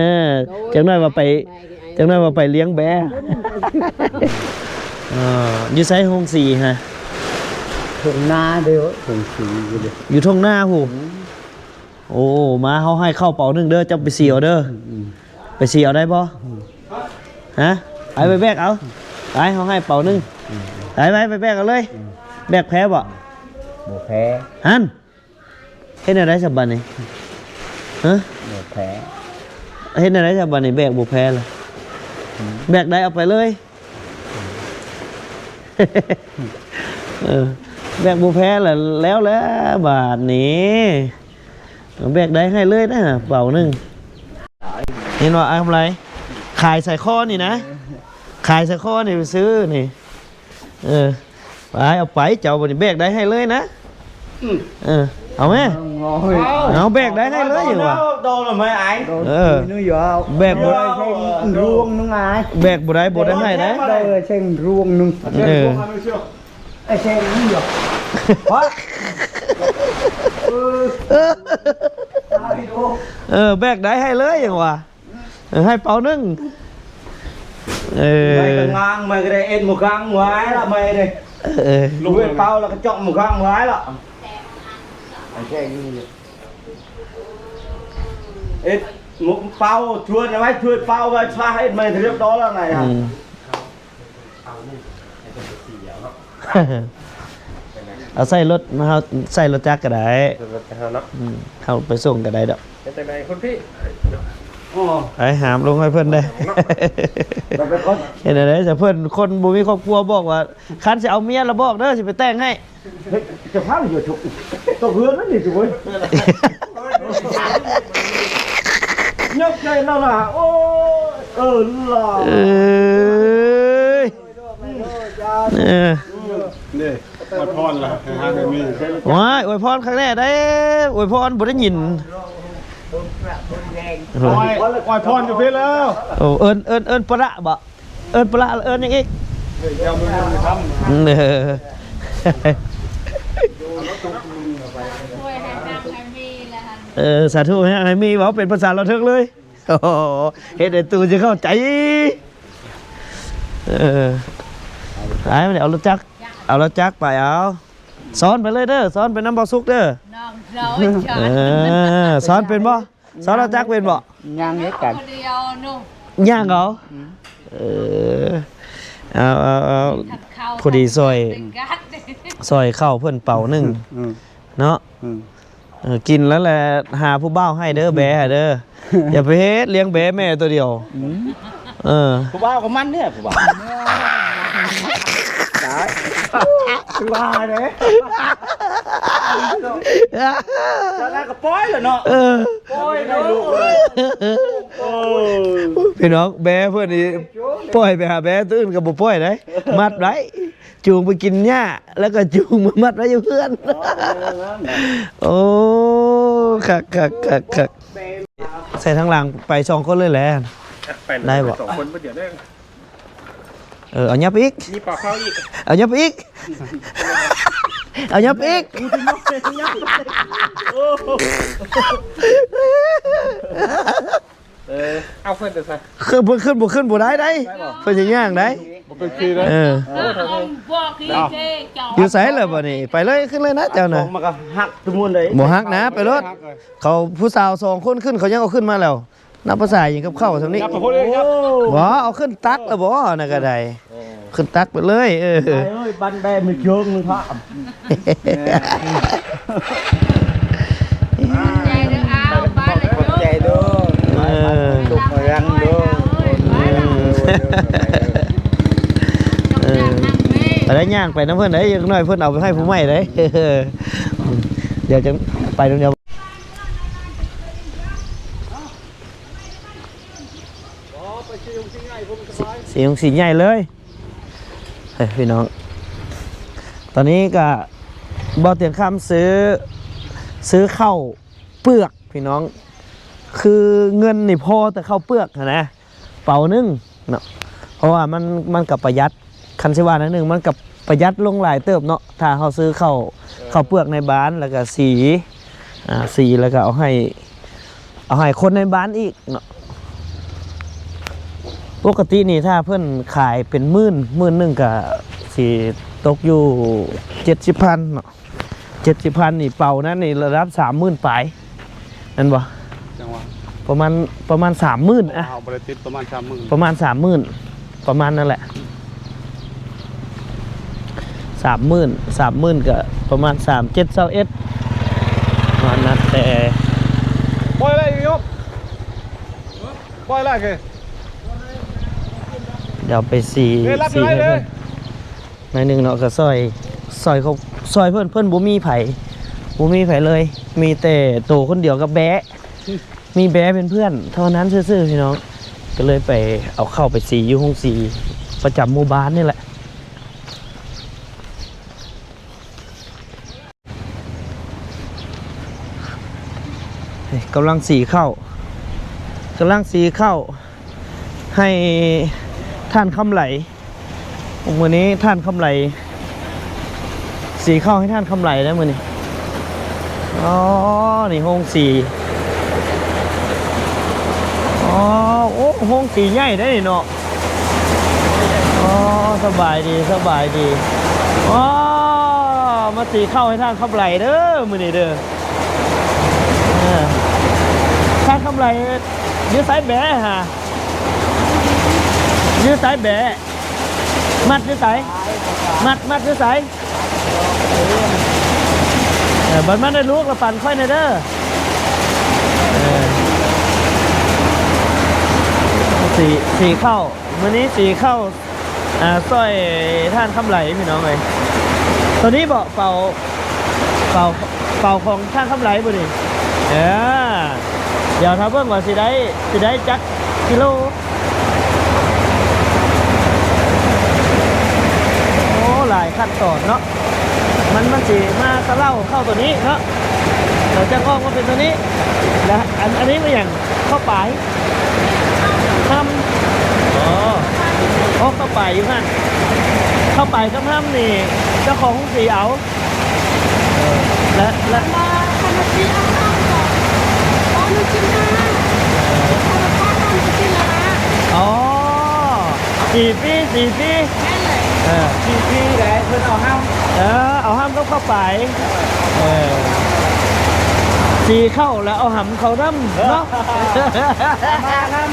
ຈັກໜ້ອຍວ່າໄປ ຈັກໜ້ອຍວ່າໄປລ້ຽງແບ້ ເອີ ຢູ່ໃສໂຮງສີຫະ? ທົ່ງນາເດີ ໂຮງສີຢູ່ເດີ ຢູ່ທົ່ງນາພຸ້ນ ອືມ ໂອ້ ມາ ເຮົາໃຫ້ເຂົ້າເປົາໜຶ່ງເດີ ເຈົ້າໄປສີເອົາເດີ. ອືມ ໄປສີເອົາໄດ້ບໍ່? ອືມ ຮະ? ໄປ ໄປແບກເອົາ. ໄປ ເຮົາໃຫ້ເປົາໜຶ່ງ. ອືມ ໄປ ໄປ ໄປແບກເອົາເລີຍ. ອືມ ແບກແພ້ບໍ່? ບໍ່ແພ້. ຫັ້ນ ເຮັດແນວໃດຊະບາດນີ້? ຮະ? ບໍ່ແພ້. ເຮັດແນວໃດຊະບາດນີ້? ແບກບໍ່ແພ້ລະ. ອືມ ແບກໄດ້ເອົາໄປເລີຍ. ເອີ ແບກບໍ່ແພ້ລະ ແລ້ວແຫຼະບາດນີ້. ເອົາແບກໄດ້ໃຫ້ເລີຍນະ ເປົາໜຶ່ງ. ເຫັນບໍ່ ອ້າຍຄຳໄລ ຂາຍສາຍຄໍນີ້ນະ ຂາຍສາຍຄໍນີ້ໄປຊື້ນີ້. ເອີ ໄປ ເອົາໄປ ເຈົ້າ ບັດນີ້ແບກໄດ້ໃຫ້ເລີຍນະ. ອືມ ເອີ ເອົາແມ. ເອົາ ເອົາ ແບກໄດ້ໃຫ້ເລີຍຫຍັງວະ? ດອກດອກໄມ້ອ້າຍ. ເອີ ແບກບໍ່ໄດ້ ລວງໜຶ່ງອ້າຍ ແບກບໍ່ໄດ້ ບໍ່ໄດ້ໃຫ້ນະ. ເອີ ເຊັງລວງໜຶ່ງ. ເອີ ໄອ້ແຊງນີ້ດອກ. ເອີ ເອີ ແບກໄດ້ໃຫ້ເລີຍຫຍັງວະ? ເອີ ໃຫ້ເປົາໜຶ່ງ. ເອີ ໄມ້ກະງາງ ໄມ້ກະໄດ້ເອັດໝູກາງຫວາຍລະ ໄມ້ເດ້. ເອີ ລູກເປັນເປົາລະກະເຈາະໝູກາງຫວາຍລະ. ໄອ້ແຊງນີ້ ເອັດໝູກເປົາ ຊວນໄວ້ ຊວນເປົາໄວ້ ຊາເຮັດໄມ້ທະລຽບດອກລະໄນ. ອືມ ເອົາໃສ່ລົດ ເຮົາໃສ່ລົດຈັກກະໄດ້. ລົດຈັກເຮົາເນາະ. ອືມ ເຮົາໄປສົ່ງກະໄດ້ດອກ. ເຮັດຈັ່ງໃດຄົນພີ່? ໂອ້ ໄປຫາມລົງໃຫ້ເພິ່ນເດ້. ເຮັດຈັ່ງໃດຊະ ເພິ່ນຄົນບໍ່ມີຄອບຄົວ ບອກວ່າ ຄັນຊິເອົາເມຍລະບອກເດີ ຊິໄປແຕ່ງໃຫ້. ເຮັດ ຈະພາໄປຢູ່ທຸກ ຕົກເຮືອນນັ້ນນີ້ ໂອ້ຍ. ຍົກໃຈລະລະ ໂອ້ຍ ເອີ ລະ ເອີຍ. ເອີ ເດ້ ອວຍພອນລະ ໃຫ້ຫາໃຫ້ມີ. ວ້າຍ ອວຍພອນຄັກແນ່ໄດ໋ ອວຍພອນບໍ່ໄດ້ຍິນ. ອວຍ ອວຍພອນຢູ່ພີ້ແລ້ວ. ໂອ້ ເອີ້ນ ເອີ້ນ ເອີ້ນປະລະບໍ? ເອີ້ນປະລະ ເອີ້ນຫຍັງອີກ? ເອີ ເອີ ສາທຸ ໃຫ້ຮັ່ງໃຫ້ມີ ເວົ້າເປັນພາສາລາວເຖິງເລີຍ. ໂອ້ໂຫ ເຮັດໃຫ້ຕູ້ຈະເຂົ້າໃຈ. ເອີ ໄປ ເອົາລົດຈັກ ເອົາລົດຈັກໄປ ເອົາ ຊ້ອນໄປເລີຍເດີ ຊ້ອນໄປນຳບ່າວສຸກເດີ. ນ້ອງເຮົາ ເອີ ຊ້ອນເປັນບໍ່? ຊ້ອນລົດຈັກເປັນບໍ່? ຍ່າງເຮັດກັນ ຍ່າງເອົາ. ເອີ ເອົາ ເອົາ ເອົາ ພໍດີຊ່ອຍ ຊ່ອຍເຂົ້າເພິ່ນເປົາໜຶ່ງ ເນາະ. ເອີ ກິນແລ້ວແຫຼະ ຫາຜູ້ບ່າວໃຫ້ເດີ ແບໃຫ້ເດີ. ຢ່າໄປເຮັດລ້ຽງແບແມ່ໂຕດຽວ. ເອີ ຜູ້ບ່າວກະມັນເດ້ ຜູ້ບ່າວ ຕາຍ ວ່າເດ້. ຈາກນັ້ນກະປ່ອຍແລ້ວເນາະ. ເອີ ປ່ອຍໄດ້ລູກເອີຍ. ໂອ້ຍ ພີ່ນ້ອງ ແບເພິ່ນນີ້ ປ່ອຍໄປຫາແບໂຕອື່ນກະບໍ່ປ່ອຍໄດ໋ ມັດໄວ້. ຈູງໄປກິນຫຍ້າ ແລ້ວກະຈູງມາມັດໄວ້ຢູ່ເຮືອນ. ໂອ້ ຄັກໆໆໆ. ໃສ່ທາງຫຼັງໄປສອງຄົນເລີຍແຫຼະ ໄດ້ບໍ່? ສອງຄົນບໍ່ດຽວເດີ. ເອີ ເອົາຫຍັບອີກ ມີປາເຂົ້າອີກ ເອົາຫຍັບອີກ ເອົາຫຍັບອີກ. ເອີ ເອົາເພິ່ນໄປໃສ? ເພິ່ນ ເພິ່ນຂຶ້ນບໍ່ ຂຶ້ນບໍ່ໄດ້ໄດ໋ ເພິ່ນຊິຍ່າງໄດ໋. ບໍ່ເປັນຂີ່ເດ້. ເອີ ຢູ່ໃສລະບາດນີ້? ໄປເລີຍ ຂຶ້ນເລີຍນະເຈົ້ານະ. ມັນກະຫັກທຸກມື້ເດ້. ບໍ່ຫັກນະ ໄປໂລດ. ເຂົາຜູ້ສາວສອງຄົນຂຶ້ນ ເຂົາຍັງເອົາຂຶ້ນມາແລ້ວ. ນັບພາສາຫຍັງກັບເຂົາຊ່ຳນີ້? ບໍ່ ເອົາຂຶ້ນຕັກລະບໍ່? ອັນນັ້ນກະໄດ້. ຂຶ້ນຕັກໄປເລີຍ. ເອີ ໄປເອີຍ ບັນແບມືເຈີງມືພະ. ຂອບໃຈເດີອ້າວ ເອີ ເອີ ໄປໄດ້ຍ່າງໄປນຳເພິ່ນໄດ໋ ຈັກໜ້ອຍເພິ່ນເອົາໄປໃຫ້ຜູ້ໃໝ່ໄດ໋. ດຽວຈັ່ງໄປນຳດຽວ. ສີ ສີໃຫຍ່ເລີຍ ເອີ ພີ່ນ້ອງ. ຕອນນີ້ກະ ບ່າວຕຽງຄຳຊື້ ຊື້ເຂົ້າເປືອກພີ່ນ້ອງ. ຄືເງິນນີ້ພໍແຕ່ເຂົ້າເປືອກຫັ້ນນະ ເປົາໜຶ່ງເນາະ. ເພາະວ່າມັນ ມັນກະປະຢັດ ຄັນຊິວ່າໜ້ອຍໜຶ່ງ ມັນກະປະຢັດລົງຫຼາຍເຕີບເນາະ ຖ້າເຮົາຊື້ເຂົ້າ ເອີ ເຂົ້າເປືອກໃນບ້ານ ແລ້ວກະສີ ອາ ສີ ແລ້ວກະເອົາໃຫ້ ເອົາໃຫ້ຄົນໃນບ້ານອີກເນາະ. ປົກກະຕິນີ້ຖ້າເພິ່ນຂາຍເປັນໝື່ນ ໝື່ນໜຶ່ງກະຊິຕົກຢູ່ເຈັດສິບພັນເນາະ. ເຈັດສິບພັນນີ້ ເປົານັ້ນນີ້ລະດັບສາມໝື່ນປາຍ. ແມ່ນບໍ່? ຈັ່ງຫວະ ປະມານ ປະມານສາມໝື່ນ ອ່ະ ເຮົາບໍ່ໄດ້ຕິດ ປະມານສາມໝື່ນ ປະມານສາມໝື່ນ ປະມານນັ້ນແຫຼະ ສາມໝື່ນ ສາມໝື່ນ ກໍປະມານສາມເຈັດ ຊາວເອັດ ປະມານນັ້ນແຫຼະ ປ່ອຍແລ້ວຢູ່ ປ່ອຍແລ້ວຄື ດຽວໄປສີ ເອີ ລັດຢູ່ ສີໃຫ້ເພິ່ນ ໄດ້ເລີຍ ໜ້ອຍໜຶ່ງເນາະ ກໍຊ່ອຍ ຊ່ອຍເຂົາ ຊ່ອຍເພິ່ນ ເພິ່ນບໍ່ມີໃຜ ບໍ່ມີໃຜເລີຍ ມີແຕ່ໂຕຄົນດຽວກັບແບ້ ມີແບ້ເປັນເພື່ອນເທົ່ານັ້ນຊື່ໆ ພີ່ນ້ອງ ກໍເລີຍໄປເອົາເຂົ້າໄປສີຢູ່ໂຮງສີປະຈຳໝູ່ບ້ານນີ້ແຫຼະ ກຳລັງສີເຂົ້າ ກຳລັງສີເຂົ້າໃຫ້ທ່ານຄຳໄຫຼ ມື້ນີ້ທ່ານຄຳໄຫຼ ສີເຂົ້າໃຫ້ທ່ານຄຳໄຫຼແລ້ວມື້ນີ້ ອໍ ນີ້ໂຮງສີ ອໍ ໂອ້ ໂຮງສີໃຫຍ່ເດ້ນີ້ເນາະ ອໍ ສະບາຍດີ ສະບາຍດີ ອໍ ມາສີເຂົ້າໃຫ້ທ່ານຄຳໄຫຼເດີ ມື້ນີ້ເດີ ເອີ ທ່ານຄຳໄຫຼ ຢູ່ໃສແບ້ຫາ ຢູ່ໃສແບ້ ມັດຢູ່ໃສ ມັດ ມັດຢູ່ໃສ ເອີ ບັດມັນໄດ້ລູກລະປັນຂ້ອຍແດ່ເດີ ເອີ ສີ ສີເຂົ້າ ມື້ນີ້ສີເຂົ້າ ອ່າ ຊ່ອຍທ່ານຄຳໄຫຼ ພີ່ນ້ອງເອີຍ ໂຕນີ້ບໍ ເປົາ ເປົາ ເປົາຂອງທ່ານຄຳໄຫຼບໍນີ້ ເອີ ດຽວຖ້າເບິ່ງວ່າຊິໄດ້ ຊິໄດ້ຈັກກິໂລ ໂອ້ ຫຼາຍຂັ້ນຕອນເນາະ ມັນ ມັນຊິມາສະເຫຼົາເຂົ້າໂຕນີ້ເນາະ ແລ້ວຈັ່ງອອກມາເປັນໂຕນີ້ ແລ້ວອັນ ອັນນີ້ມັນຫຍັງ ເຂົ້າປາຍ ຮຳ ອໍ ເຂົ້າປາຍຢູ່ຫັ້ນ ເຂົ້າປາຍກັບຮຳນີ້ ເຈົ້າຂອງໂຮງສີເອົາ ເອີ ແລະ ແລະ ຄັນວ່າ ຄັນວ່າຊິເອົາເອົາກໍ ເອົາໜຶ່ງຈຸດຫ້າ ເອີ ຄັນວ່າເອົາໜຶ່ງຈຸດຫ້າ ອໍ ສີຟຣີ ສີຟຣີ ແມ່ນແຫຼະ ເອີ ສີຟຣີແຫຼະ ເພິ່ນເອົາຮຳ ເອີ ເອົາຮຳກັບເຂົ້າປາຍ ເອີ ສີເຂົ້າແລ້ວເອົາຮຳເຂົ້ານຳເນາະ ມານຳ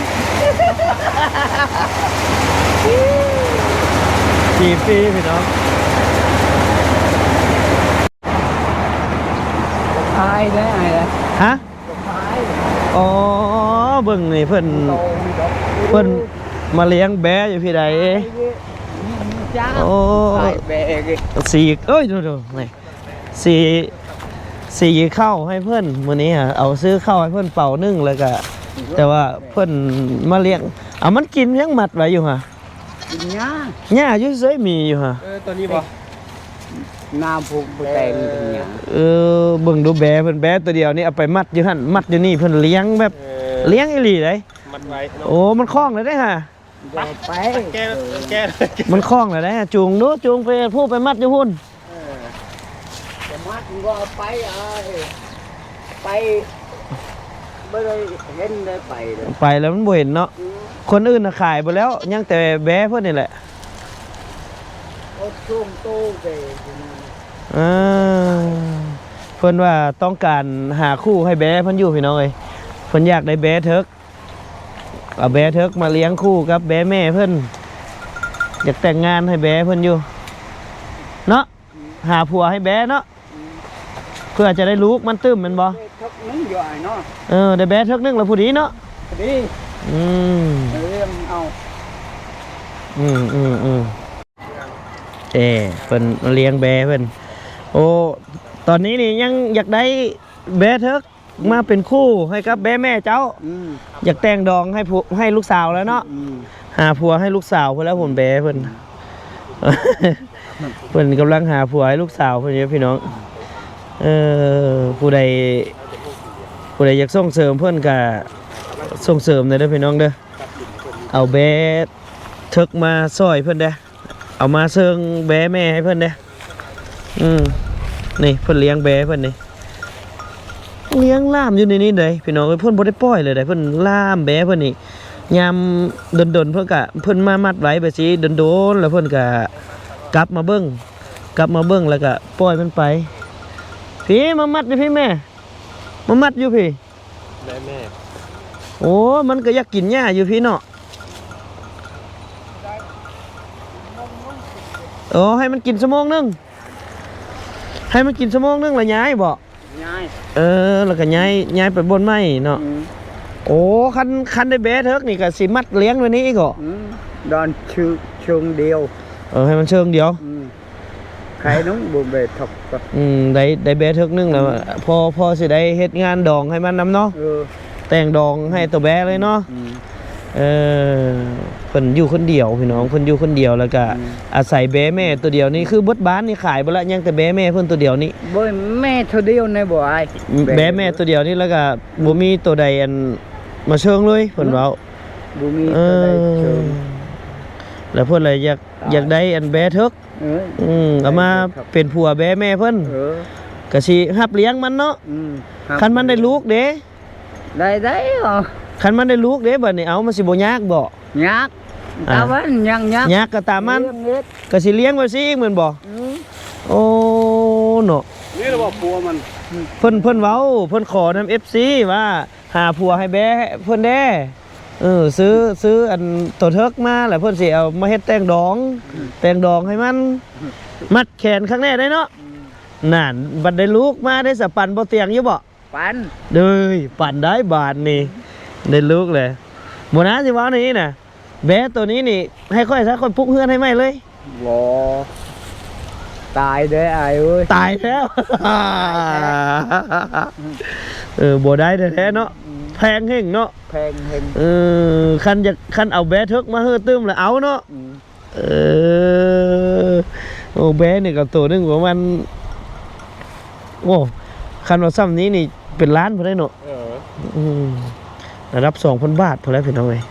ສີ່ປີພີ່ນ້ອງ ອາຍເດ້ ອາຍເດ້ ຮະ ອາຍ ອໍ ເບິ່ງນີ້ເພິ່ນ ເພິ່ນມາລ້ຽງແບ້ຢູ່ພີ້ໃດ ໂອ້ ສີກ ເອີຍ ດູໆ ນີ້ ສີ ສີເຂົ້າໃຫ້ເພິ່ນ ມື້ນີ້ຫາເອົາຊື້ເຂົ້າໃຫ້ເພິ່ນເປົາໜຶ່ງ ແລ້ວກະ ແຕ່ວ່າເພິ່ນມາລ້ຽງ ເອົາ ມັນກິນຫຍັງ ມັດໄວ້ຢູ່ຫາ ກິນຫຍ້າ ຫຍ້າຢູ່ເຊີຍ ມີຢູ່ຫາ ເອີ ຕົວນີ້ບໍ່ ນ້ຳຜູ້ ຜູ້ແຕ່ງເປັນຫຍັງ ເອີ ເບິ່ງດູແບ້ເພິ່ນ ແບ້ຕົວດຽວນີ້ເອົາໄປມັດຢູ່ຫັ້ນ ມັດຢູ່ນີ້ ເພິ່ນລ້ຽງແບບ ເອີ ລ້ຽງອີ່ຫຼີເດ້ ມັດໄວ້ເນາະ ໂອ້ ມັນຄ້ອງແລ້ວເດ້ຫາ ບໍ່ໄປ ແກ້ ແກ້ ມັນຄ້ອງແລ້ວເດ້ ຈູງດູ ຈູງໄປພຸ້ນ ໄປມັດຢູ່ພຸ້ນ ເອີ ຈະມັດມັນກໍເອົາໄປ ເອົາໄປ ບໍ່ໄດ້ເຫັນໄດ້ໄປເດ້ ໄປແລ້ວມັນບໍ່ເຫັນເນາະ ອືມ ຄົນອື່ນນະຂາຍເບິດແລ້ວ ຍັງແຕ່ແບ້ເພິ່ນນີ້ແຫຼະ ເອົາຊ່ວງໂຕແຕ່ ເອີ ເພິ່ນວ່າຕ້ອງການຫາຄູ່ໃຫ້ແບ້ເພິ່ນຢູ່ ພີ່ນ້ອງເອີຍ ເພິ່ນຢາກໄດ້ແບ້ເຖິກ ເອົາແບ້ເຖິກມາລ້ຽງຄູ່ກັບແບ້ແມ່ເພິ່ນ ຢາກແຕ່ງງານໃຫ້ແບ້ເພິ່ນຢູ່ເນາະ ຫາຜົວໃຫ້ແບ້ເນາະ ເພື່ອຈະໄດ້ລູກມັນຕື່ມແມ່ນບໍ່ ເທິກໜຶ່ງຢູ່ອ້າຍເນາະ ເອີ ໄດ້ແບ້ເທິກໜຶ່ງລະພໍດີເນາະ ພໍດີ ອືມ ເອີ ເອົາ ອືມໆໆ ເອີ ເພິ່ນມາລ້ຽງແບ້ເພິ່ນ ໂອ້ ຕອນນີ້ນີ້ຍັງຢາກໄດ້ແບ້ເຖິກ ມາເປັນຄູ່ໃຫ້ກັບແບ້ແມ່ເຈົ້າ ອືມ ຢາກແຕ່ງດອງໃຫ້ຜູ້ ໃຫ້ລູກສາວແລ້ວເນາະ ອືມ ຫາຜົວໃຫ້ລູກສາວພຸ້ນແລ້ວ ພຸ້ນແບ້ເພິ່ນ ເພິ່ນກຳລັງຫາຜົວໃຫ້ລູກສາວເພິ່ນຢູ່ພີ່ນ້ອງ ເອີ ຜູ້ໃດ ຜູ້ໃດຢາກສົ່ງເສີມເພິ່ນກະສົ່ງເສີມແດ່ເດີພີ່ນ້ອງເດີ ເອົາແບ້ເຖິກມາຊ່ອຍເພິ່ນແດ່ ເອົາມາເຊິ່ງແບ້ແມ່ໃຫ້ເພິ່ນເດ້ ອືມ ນີ້ເພິ່ນລ້ຽງແບ້ເພິ່ນນີ້ ລ້ຽງລ່າມຢູ່ໃນນີ້ເດ້ພີ່ນ້ອງເອີຍ ເພິ່ນບໍ່ໄດ້ປ່ອຍເລີຍເດ້ ເພິ່ນລ່າມແບ້ເພິ່ນນີ້ ຍາມດົນໆ ເພິ່ນກະ ເພິ່ນມາມັດໄວ້ແບບຊີ້ດົນໆ ແລ້ວເພິ່ນກະກັບມາເບິ່ງ ກັບມາເບິ່ງ ແລ້ວກະປ່ອຍມັນໄປ ພີ້ ມາມັດຢູ່ພີ້ແມ່ ມາມັດຢູ່ພີ້ ແມ່ ໂອ້ ມັນກໍຢາກກິນຫຍ້າຢູ່ພີ້ເນາະ. ໂອ້ ໃຫ້ມັນກິນຊົ່ວໂມງໜຶ່ງ ໃຫ້ມັນກິນຊົ່ວໂມງໜຶ່ງແລ້ວຍ້າຍບໍ? ຍ້າຍ ເອີ ແລ້ວກໍຍ້າຍ ຍ້າຍໄປບ່ອນໃໝ່ເນາະ. ອືມ ໂອ້ ຄັນ ຄັນໄດ້ແບ້ເຖິກນີ້ກໍຊິມັດລ້ຽງໄວ້ນີ້ອີກເບາະ? ອືມ ດອນຊຶ ເຊີງດຽວ. ເອີ ໃຫ້ມັນເຊີງດຽວ. ອືມ ໄຂ່ໜຶ່ງບໍ່ແບ້ເຖິກກໍ ອືມ ໄດ້ ໄດ້ແບ້ເຖິກໜຶ່ງແລ້ວ ອືມ ພໍ ພໍຊິໄດ້ເຮັດງານດອງໃຫ້ມັນນຳເນາະ. ເອີ ແຕ່ງດອງໃຫ້ໂຕແບ້ເລີຍເນາະ. ອືມ ເອີ ເພິ່ນຢູ່ຄົນດຽວພີ່ນ້ອງ ເພິ່ນຢູ່ຄົນດຽວ ແລ້ວກະ ອືມ ອາໄສແບ້ແມ່ໂຕດຽວນີ້ ຄືເບິດບ້ານນີ້ຂາຍເບິດລະ ຍັງແຕ່ແບ້ແມ່ເພິ່ນໂຕດຽວນີ້. ບໍ່ ແມ່ໂຕດຽວນີ້ບໍ່ອ້າຍ ແບ້ແມ່ໂຕດຽວນີ້ ແລ້ວກະ ອືມ ບໍ່ມີໂຕໃດອັນມາເຊີງເລີຍ ເພິ່ນເວົ້າ. ບໍ່ມີໂຕໃດເຊີງ ເອີ ແລ້ວເພິ່ນລະຢາກ ຢາກໄດ້ອັນແບ້ເຖິກ. ເອີ ອືມ ເອົາມາເປັນຜົວແບ້ແມ່ເພິ່ນ. ເອີ ກະຊິຮັບລ້ຽງມັນເນາະ. ອືມ ຄັນມັນໄດ້ລູກເດ້? ໄດ້ ໄດ້ເອົາ ຄັນມັນໄດ້ລູກເດ້ ບາດນີ້ ເອົາ ມັນຊິບໍ່ຍາກບໍ? ຍາກ ອ່າ ຕາມມັນ ຍັງຍາກ ຍາກກໍຕາມມັນ ກະຊິລ້ຽງໄວ້ຊິອີກແມ່ນບໍ? ອືມ ໂອ້ ເນາະ ນີ້ລະບໍ່ຜົວມັນ ເພິ່ນ ເພິ່ນເວົ້າ ເພິ່ນຂໍນຳເອັຟຊີວ່າ ຫາຜົວໃຫ້ແບ້ເພິ່ນແດ່. ເອີ ຊື້ ຊື້ອັນໂຕເຖິກມາ ແລ້ວເພິ່ນຊິເອົາມາເຮັດແຕ່ງດອງ ອືມ ແຕ່ງດອງໃຫ້ມັນ ອືມ ມັດແຂນຄັກແນ່ໄດ໋ເນາະ. ອືມ ນັ້ນ ບັດໄດ້ລູກມາໄດ້ສະ ປັ່ນບໍ່ຕຽງຢູ່ບໍ? ປັ່ນ ເດີຍ ປັ່ນໄດ້ບາດນີ້ ໄດ້ລູກແລ້ວ. ບໍ່ນາຊິເວົ້າແນວນີ້ນະ ແບ້ໂຕນີ້ນີ້ ໃຫ້ຂ້ອຍຊະ ຂ້ອຍປຸກເຮືອນໃຫ້ໃໝ່ເລີຍ. ບໍ່ ຕາຍເດ້ອ້າຍເອີຍ ຕາຍແລ້ວ. ເອີ ບໍ່ໄດ້ແທ້ໆເນາະ. ອືມ ແພງແຮງເນາະ ແພງແຮງ. ເອີ ຄັນຢາກ ຄັນເອົາແບ້ເຖິກມາເຮີຕື່ມລະເອົາເນາະ. ອືມ ເອີ ໂອ້ ແບ້ນີ້ກໍໂຕໜຶ່ງປະມານ ໂອ້ ຄັນວ່າຊ່ຳນີ້ນີ້ເປັນລ້ານພຸ້ນເດ້ເນາະ. ເອີ ອືມ ລະດັບສອງພັນບາດພຸ້ນແຫຼະພີ່ນ້ອງເອີຍ.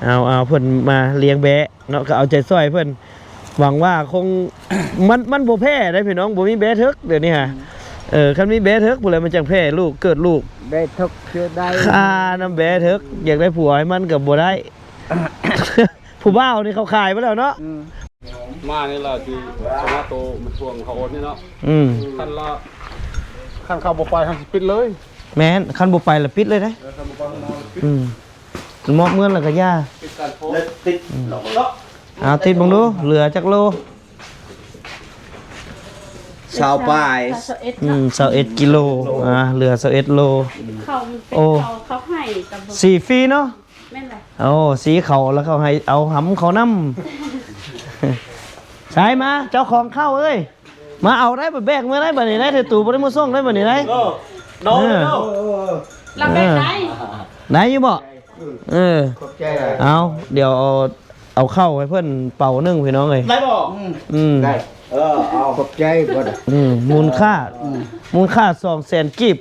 ເອົາ ເອົາ ເພິ່ນມາລ້ຽງແບ້ເນາະ ກໍເອົາໃຈຊ່ອຍເພິ່ນ ຫວັງວ່າຄົງ ມັນ ມັນບໍ່ແພ້ໄດ໋ພີ່ນ້ອງ ບໍ່ມີແບ້ເຖິກດຽວນີ້ຫາ. ອືມ ເອີ ຄັນມີແບ້ເຖິກພຸ້ນແຫຼະ ມັນຈັ່ງແພ້ລູກ ເກີດລູກ. ແບ້ເຖິກເຊື່ອໄດ້ ຄ່ານຳແບ້ເຖິກ ຢາກໄດ້ຜົວໃຫ້ມັນກໍບໍ່ໄດ້. ຜູ້ບ່າວນີ້ເຂົາຂາຍໄປແລ້ວເນາະ. ອືມ ມານີ້ລະຊິສະມາໂຕມາທວງເຂົາໂອນນີ້ເນາະ. ອືມ ຄັນລະ ຄັນເຂົາບໍ່ໄປ ເຮົາຊິປິດເລີຍ. ແມ່ນ ຄັນບໍ່ໄປລະປິດເລີຍເດ້. ເອີ ຄັນບໍ່ໄປ ເຮົາປິດ. ອືມ ມອບເງິນລະກະຢ່າ ປິດການໂພສ ແລ້ວຕິດ ອືມ ເນາະ ເນາະ. ເອົາຕິດເບິ່ງດູ ເຫຼືອຈັກໂລ? ຊາວປາຍ ຊາວເອັດ ອືມ ຊາວເອັດກິໂລ. ອ່າ ເຫຼືອຊາວເອັດໂລ. ເຂົາມັນເປັນ ໂອ້ ເຂົາ ເຂົາໃຫ້ກັບ ສີຟຣີເນາະ. ແມ່ນແຫຼະ ໂອ້ ສີເຂົາລະເຂົາໃຫ້ເອົາຫຳເຂົານຳ. ໃສ່ມາ ເຈົ້າຂອງເຂົ້າເອີຍ ມາເອົາໄດ້ ໄປແບກເມືອໄດ້ບາດນີ້ໄດ້ ເທຕູບໍ່ໄດ້ມາສົ່ງໄດ້ບາດນີ້ໄດ້. ເອີ ເນາະ ເອີ ເນາະ ລະແບກໄດ້ ໄດ້ຢູ່ບໍ່? ເອີ ຂອບໃຈ. ເອົາ ດຽວເອົາ ເອົາເຂົ້າໃຫ້ເພິ່ນເປົາໜຶ່ງພີ່ນ້ອງເອີຍ. ໄດ້ບໍ່? ອືມ ອືມ ໄດ້. ເອີ ເອົາ ຂອບໃຈ. ອືມ ມູນຄ່າ ອືມ ມູນຄ່າສອງແສນກີບ.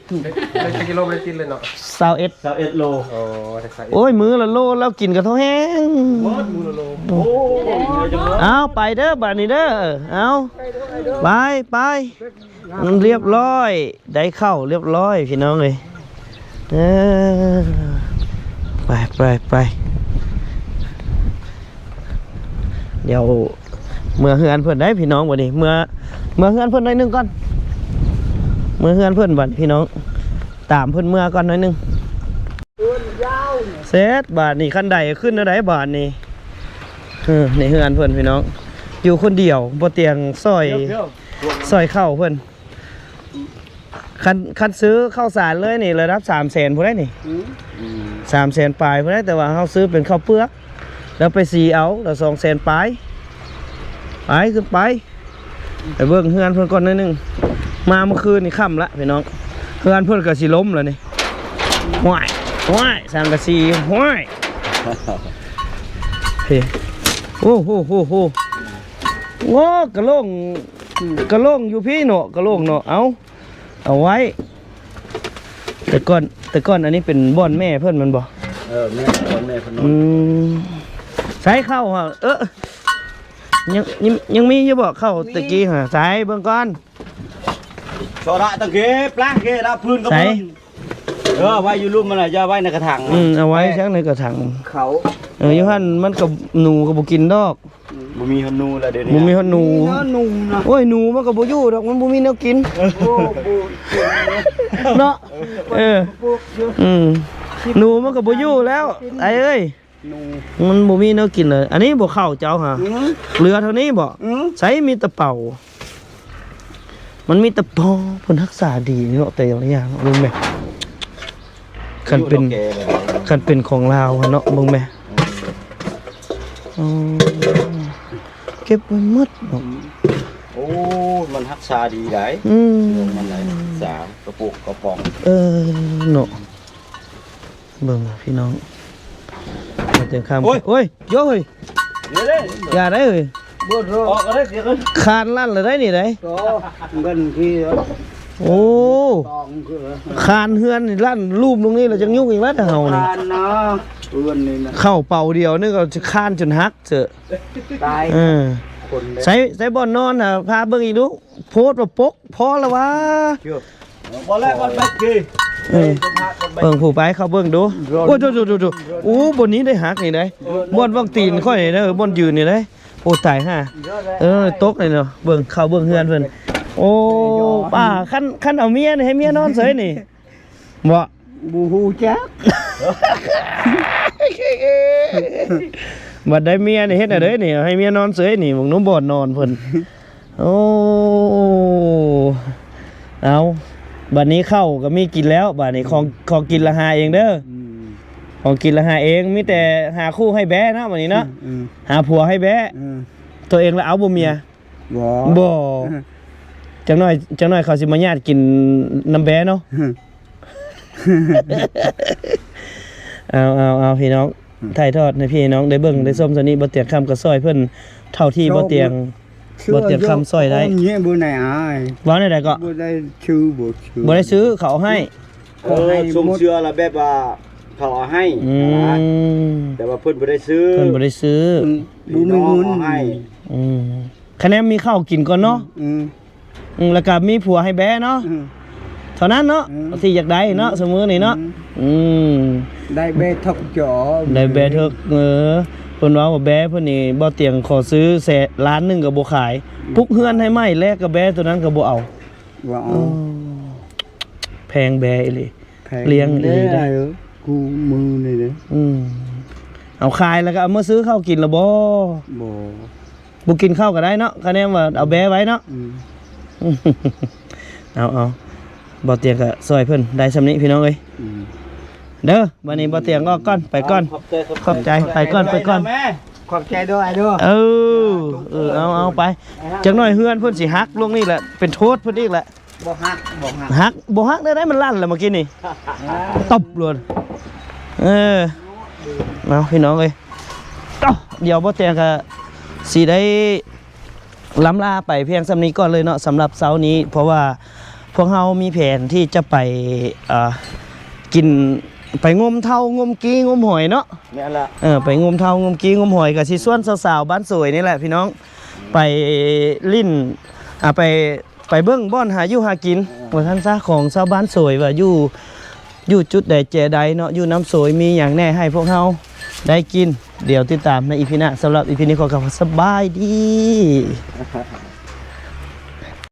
ໄດ້ຈັກກິໂລ? ບໍ່ໄດ້ຕິດເລີຍເນາະ. ຊາວເອັດ ຊາວເອັດໂລ. ໂອ້ ໄດ້ຊາວເອັດ. ໂອ້ຍ ມື້ລະໂລ ລາວກິນກະທໍ່ແຮງ. ໝົດມື້ລະໂລ. ໂອ້ ເອົາ ໄປເດີບາດນີ້ເດີ. ເອົາ ໄປ ໄປ ລຽບຮ້ອຍ ໄດ້ເຂົ້າລຽບຮ້ອຍພີ່ນ້ອງເອີຍ. ເອີ ໄປ ໄປ ໄປ ດຽວເມືອເຮືອນເພິ່ນໄດ້ພີ່ນ້ອງ. ບັດນີ້ເມືອ ເມືອເຮືອນເພິ່ນໜ້ອຍໜຶ່ງກ່ອນ ເມືອເຮືອນເພິ່ນບັດພີ່ນ້ອງ ຕາມເພິ່ນເມືອກ່ອນໜ້ອຍໜຶ່ງ. ເສັດບາດນີ້ ຄັນໄດຂຶ້ນແນວໃດບາດນີ້? ເອີ ໃນເຮືອນເພິ່ນພີ່ນ້ອງ ຢູ່ຄົນດຽວ ບໍ່ຕຽງຊ່ອຍ ຊ່ອຍເຂົ້າເພິ່ນ. ຄັນ ຄັນຊື້ເຂົ້າສານເລີຍນີ້ ລະດັບສາມແສນພຸ້ນໄດ໋ນີ້. ອືມ ສາມແສນປາຍພຸ້ນໄດ໋ ແຕ່ວ່າເຮົາຊື້ເປັນເຂົ້າເປືອກ ແລ້ວໄປສີເອົາ ລະສອງແສນປາຍ. ໄປ ຂຶ້ນໄປ ໄປເບິ່ງເຮືອນເພິ່ນກ່ອນໜ້ອຍໜຶ່ງ. ມາມື້ຄືນນີ້ຄ່ຳລະພີ່ນ້ອງ ເຮືອນເພິ່ນກໍຊິລົ້ມລະນີ້. ຫ້ວຍ ຫ້ວຍ ສັງກະສີ ຫ້ວຍ ເພ ໂອ້ໂຫ ໂອ້ໂຫ ໂອ້ ກະໂລ່ງ ອືມ ກະໂລ່ງຢູ່ພີ້ເນາະ ກະໂລ່ງເນາະ. ເອົາ ເອົາໄວ້ ແຕ່ກ່ອນ ແຕ່ກ່ອນອັນນີ້ເປັນບ່ອນແມ່ເພິ່ນແມ່ນບໍ່? ເອີ ແມ່ນ ບ່ອນແມ່ເພິ່ນນອນ. ອືມ ໃສ່ເຂົ້າຫະ ເອີ ຍັງ ຍັງ ຍັງມີຢູ່ບໍ່ເຂົ້າແຕ່ກີ້ຫະ? ໃສ່ເບິ່ງກ່ອນ. ໂຊລະຕັງເກ ປລາເກ ລາພື້ນກະເບິ່ງ. ເອີ ໄວ້ຢູ່ລຸ່ມມັນນະ ຢ່າໄວ້ໃນກະຖັງ. ອືມ ເອົາໄວ້ຈັ່ງໃນກະຖັງເຂົ້າ. ເອີ ຢູ່ຫັ້ນມັນກະ ໜູກະບໍ່ກິນດອກ. ອືມ ບໍ່ມີຮອດໜູແລ້ວດຽວນີ້ ບໍ່ມີຮອດໜູ ມີແນວໜູນະ ໂອ້ຍ ໜູມັນກໍບໍ່ຢູ່ດອກ ມັນບໍ່ມີແນວກິນ ໂອ້ ບໍ່ ເນາະ ເອີ ອືມ ໜູມັນກໍບໍ່ຢູ່ແລ້ວ ອ້າຍເອີຍ ໜູ ມັນບໍ່ມີແນວກິນເລີຍ ອັນນີ້ບໍ່ເຂົ້າເຈົ້າຫາ ອືມ ເຫຼືອເທົ່ານີ້ບໍ່ ອືມ ໃສມີແຕ່ເປົາ ມັນມີແຕ່ເປົາ ເພິ່ນຮັກສາດີເນາະ ແຕ່ລະຢ່າງເບິ່ງແມະ ຄັນເປັນ ຄັນເປັນຂອງລາວຫັ້ນເນາະ ເບິ່ງແມະ ອໍ ເກັບໄວ້ໝົດເນາະ ໂອ້ ມັນຮັກສາດີຫຼາຍ ອືມ ເລື່ອງມັນຫຼາຍ ສາ ກະປຸກກະປ໋ອງ ເອີ ເນາະ ເບິ່ງພີ່ນ້ອງ ມາແຕ່ງຄຳ ໂອ້ຍ ໂອ້ຍ ໂຢຍ ຢ່າໄດ້ເອີຍ ບໍ່ອອກກໍໄດ້ ຄານລັ່ນລະໄດ໋ນີ້ໄດ໋ ເງິນທີ່ ໂອ້ ຄານເຮືອນນີ້ລັ່ນລູບລົງນີ້ລະ ຈັ່ງຍຸກອີກແລ້ວເຮົານີ້ ຄານນະ ເຮືອນນີ້ນະ ເຂົ້າເປົາດຽວນີ້ກໍຄານຈົນຫັກເສີ ຕາຍ ເອີ ໃສ່ ໃສ່ບ່ອນນອນນະ ພາເບິ່ງອີກດູ ໂພດວ່າປົກ ພໍລະຫວາ ບໍ່ແລ້ວ ເອີ ເບິ່ງຜູ້ໄປເຂົ້າເບິ່ງດູ ໂອ້ ໂອ້ ໂອ້ ໂອ້ ໂອ້ ບ່ອນນີ້ໄດ້ຫັກນີ້ໄດ໋ ບ່ອນວາງຕີນຂ້ອຍນີ້ເດີ ບ່ອນຢືນນີ້ໄດ໋ ໂອ້ ຕາຍຫ່າ ເອີ ຕົກນີ້ເນາະ ເບິ່ງເຂົ້າເບິ່ງເຮືອນເພິ່ນ ໂອ້ ປ້າ ຄັນ ຄັນເອົາເມຍນີ້ ໃຫ້ເມຍນອນເສີຍນີ້ ບໍ່ ບໍ່ຮູ້ຈັກ ບັດໄດ້ເມຍນີ້ເຮັດແນວໃດນີ້ ໃຫ້ເມຍນອນເສີຍນີ້ ເບິ່ງດູບ່ອນນອນເພິ່ນ ໂອ້ ເອົາ ບັດນີ້ເຂົ້າກໍມີກິນແລ້ວ ບັດນີ້ຂອງ ຂອງກິນລະຫາເອງເດີ ອືມ ຂອງກິນລະຫາເອງ ມີແຕ່ຫາຄູ່ໃຫ້ແບ້ເນາະ ບັດນີ້ເນາະ ອືມ ຫາຜົວໃຫ້ແບ້ ອືມ ຕົວເອງລະເອົາບໍ່ເມຍ ບໍ່ ບໍ່ ເອີ ຈັກໜ້ອຍ ຈັກໜ້ອຍເຂົາຊິມາຍາດກິນນຳແບ້ເນາະ ເອົາ ເອົາ ເອົາ ພີ່ນ້ອງ ອືມ ຖ່າຍທອດໃຫ້ພີ່ນ້ອງໄດ້ເບິ່ງ ອືມ ໄດ້ຊົມສ່ຳນີ້ ບໍ່ຕຽງຄຳກໍຊ່ອຍເພິ່ນເທົ່າທີ່ບໍ່ຕຽງ ບໍ່ຕຽງຄຳຊ່ອຍໄດ້ ເວົ້າແນວໃດກໍ ບໍ່ໄດ້ຊື້ ບໍ່ໄດ້ຊື້ ເຂົາເອົາໃຫ້ ເອີ ສົ່ງເຊື້ອລະແບບວ່າເຂົາເອົາໃຫ້ ອືມ ແຕ່ວ່າເພິ່ນບໍ່ໄດ້ຊື້ ເພິ່ນບໍ່ໄດ້ຊື້ ອືມ ພີ່ນ້ອງເອົາໃຫ້ ອືມ ຄະແນນມີເຂົ້າກິນກ່ອນເນາະ ອືມ ອືມ ແລ້ວກໍມີຜົວໃຫ້ແບ້ເນາະ ອືມ ເທົ່ານັ້ນເນາະ ອືມ ທີ່ຢາກໄດ້ເນາະ ອືມ ຊຸມື້ນີ້ເນາະ ອືມ ອືມ ໄດ້ແບ້ເຖິກຈໍ ໄດ້ແບ້ເຖິກ ເອີ ເພິ່ນເວົ້າວ່າແບ້ເພິ່ນນີ້ ບໍ່ຕຽງຂໍຊື້ແສນ ລ້ານໜຶ່ງກໍບໍ່ຂາຍ ອືມ ປຸກເຮືອນໃຫ້ໃໝ່ ແລກກັບແບ້ຕົວນັ້ນກໍບໍ່ເອົາ ບໍ່ເອົາ ອືມ ແພງແບ້ອີ່ຫຼີ ແພງ ລ້ຽງອີ່ຫຼີເດ້ ເອີ ຄູ່ມື້ນີ້ເດ້ ອືມ ເອົາຂາຍແລ້ວກໍເອົາມາຊື້ເຂົ້າກິນລະບໍ່? ບໍ່ ບໍ່ກິນເຂົ້າກໍໄດ້ເນາະ ຄະແນນວ່າເອົາແບ້ໄວ້ເນາະ ອືມ ເອົາ ເອົາ ບໍ່ຕຽງກໍຊ່ອຍເພິ່ນໄດ້ຊ່ຳນີ້ພີ່ນ້ອງເອີຍ ອືມ ເດີ ບັດນີ້ບໍ່ຕຽງອອກກ່ອນ ໄປກ່ອນ ຂອບໃຈ ຂອບໃຈ ຂອບໃຈ ໄປກ່ອນ ໄປກ່ອນ ຂອບໃຈເດີອ້າຍເດີ ເອີ ເອີ ເອົາ ເອົາ ໄປ ຈັກໜ້ອຍເຮືອນເພິ່ນຊິຫັກລົງນີ້ແຫຼະ ເປັນໂທດເພິ່ນອີກແຫຼະ ບໍ່ຫັກ ບໍ່ຫັກ ຫັກ ບໍ່ຫັກແນວໃດ ມັນລັ່ນແລ້ວເມື່ອກີ້ນີ້ ຕົບໂລດ ເອີ ເອົາ ພີ່ນ້ອງເອີຍ ດຽວບໍ່ແຕງກະຊິໄດ້ ລ່ຳລາໄປພຽງສ່ຳນີ້ກ່ອນເລີຍເນາະ ສຳລັບເຊົ້ານີ້ ເພາະວ່າພວກເຮົາມີແຜນທີ່ຈະໄປ ເອີ ກິນ ໄປງົມເທົາ ງົມກີ ງົມຫອຍເນາະ ແມ່ນລະ ເອີ ໄປງົມເທົາ ງົມກີ ງົມຫອຍ ກະຊິຊວນສາວໆ ບ້ານໂສຍນີ້ແຫຼະພີ່ນ້ອງ ໄປຫຼິ້ນ ອ່າ ໄປ ໄປເບິ່ງບ່ອນຫາຢູ່ຫາກິນ ເອີ ວ່າຊັ້ນຊະ ຂອງຊາວບ້ານໂສຍ ວ່າຢູ່ ຢູ່ຈຸດໃດແຈໃດເນາະ ຢູ່ນຳໂສຍມີຫຍັງແດ່ໃຫ້ພວກເຮົາໄດ້ກິນ ດຽວຕິດຕາມໃນອີພີໜ້າ ສຳລັບອີພີນີ້ຂໍກ່າວຄຳວ່າສະບາຍດີ.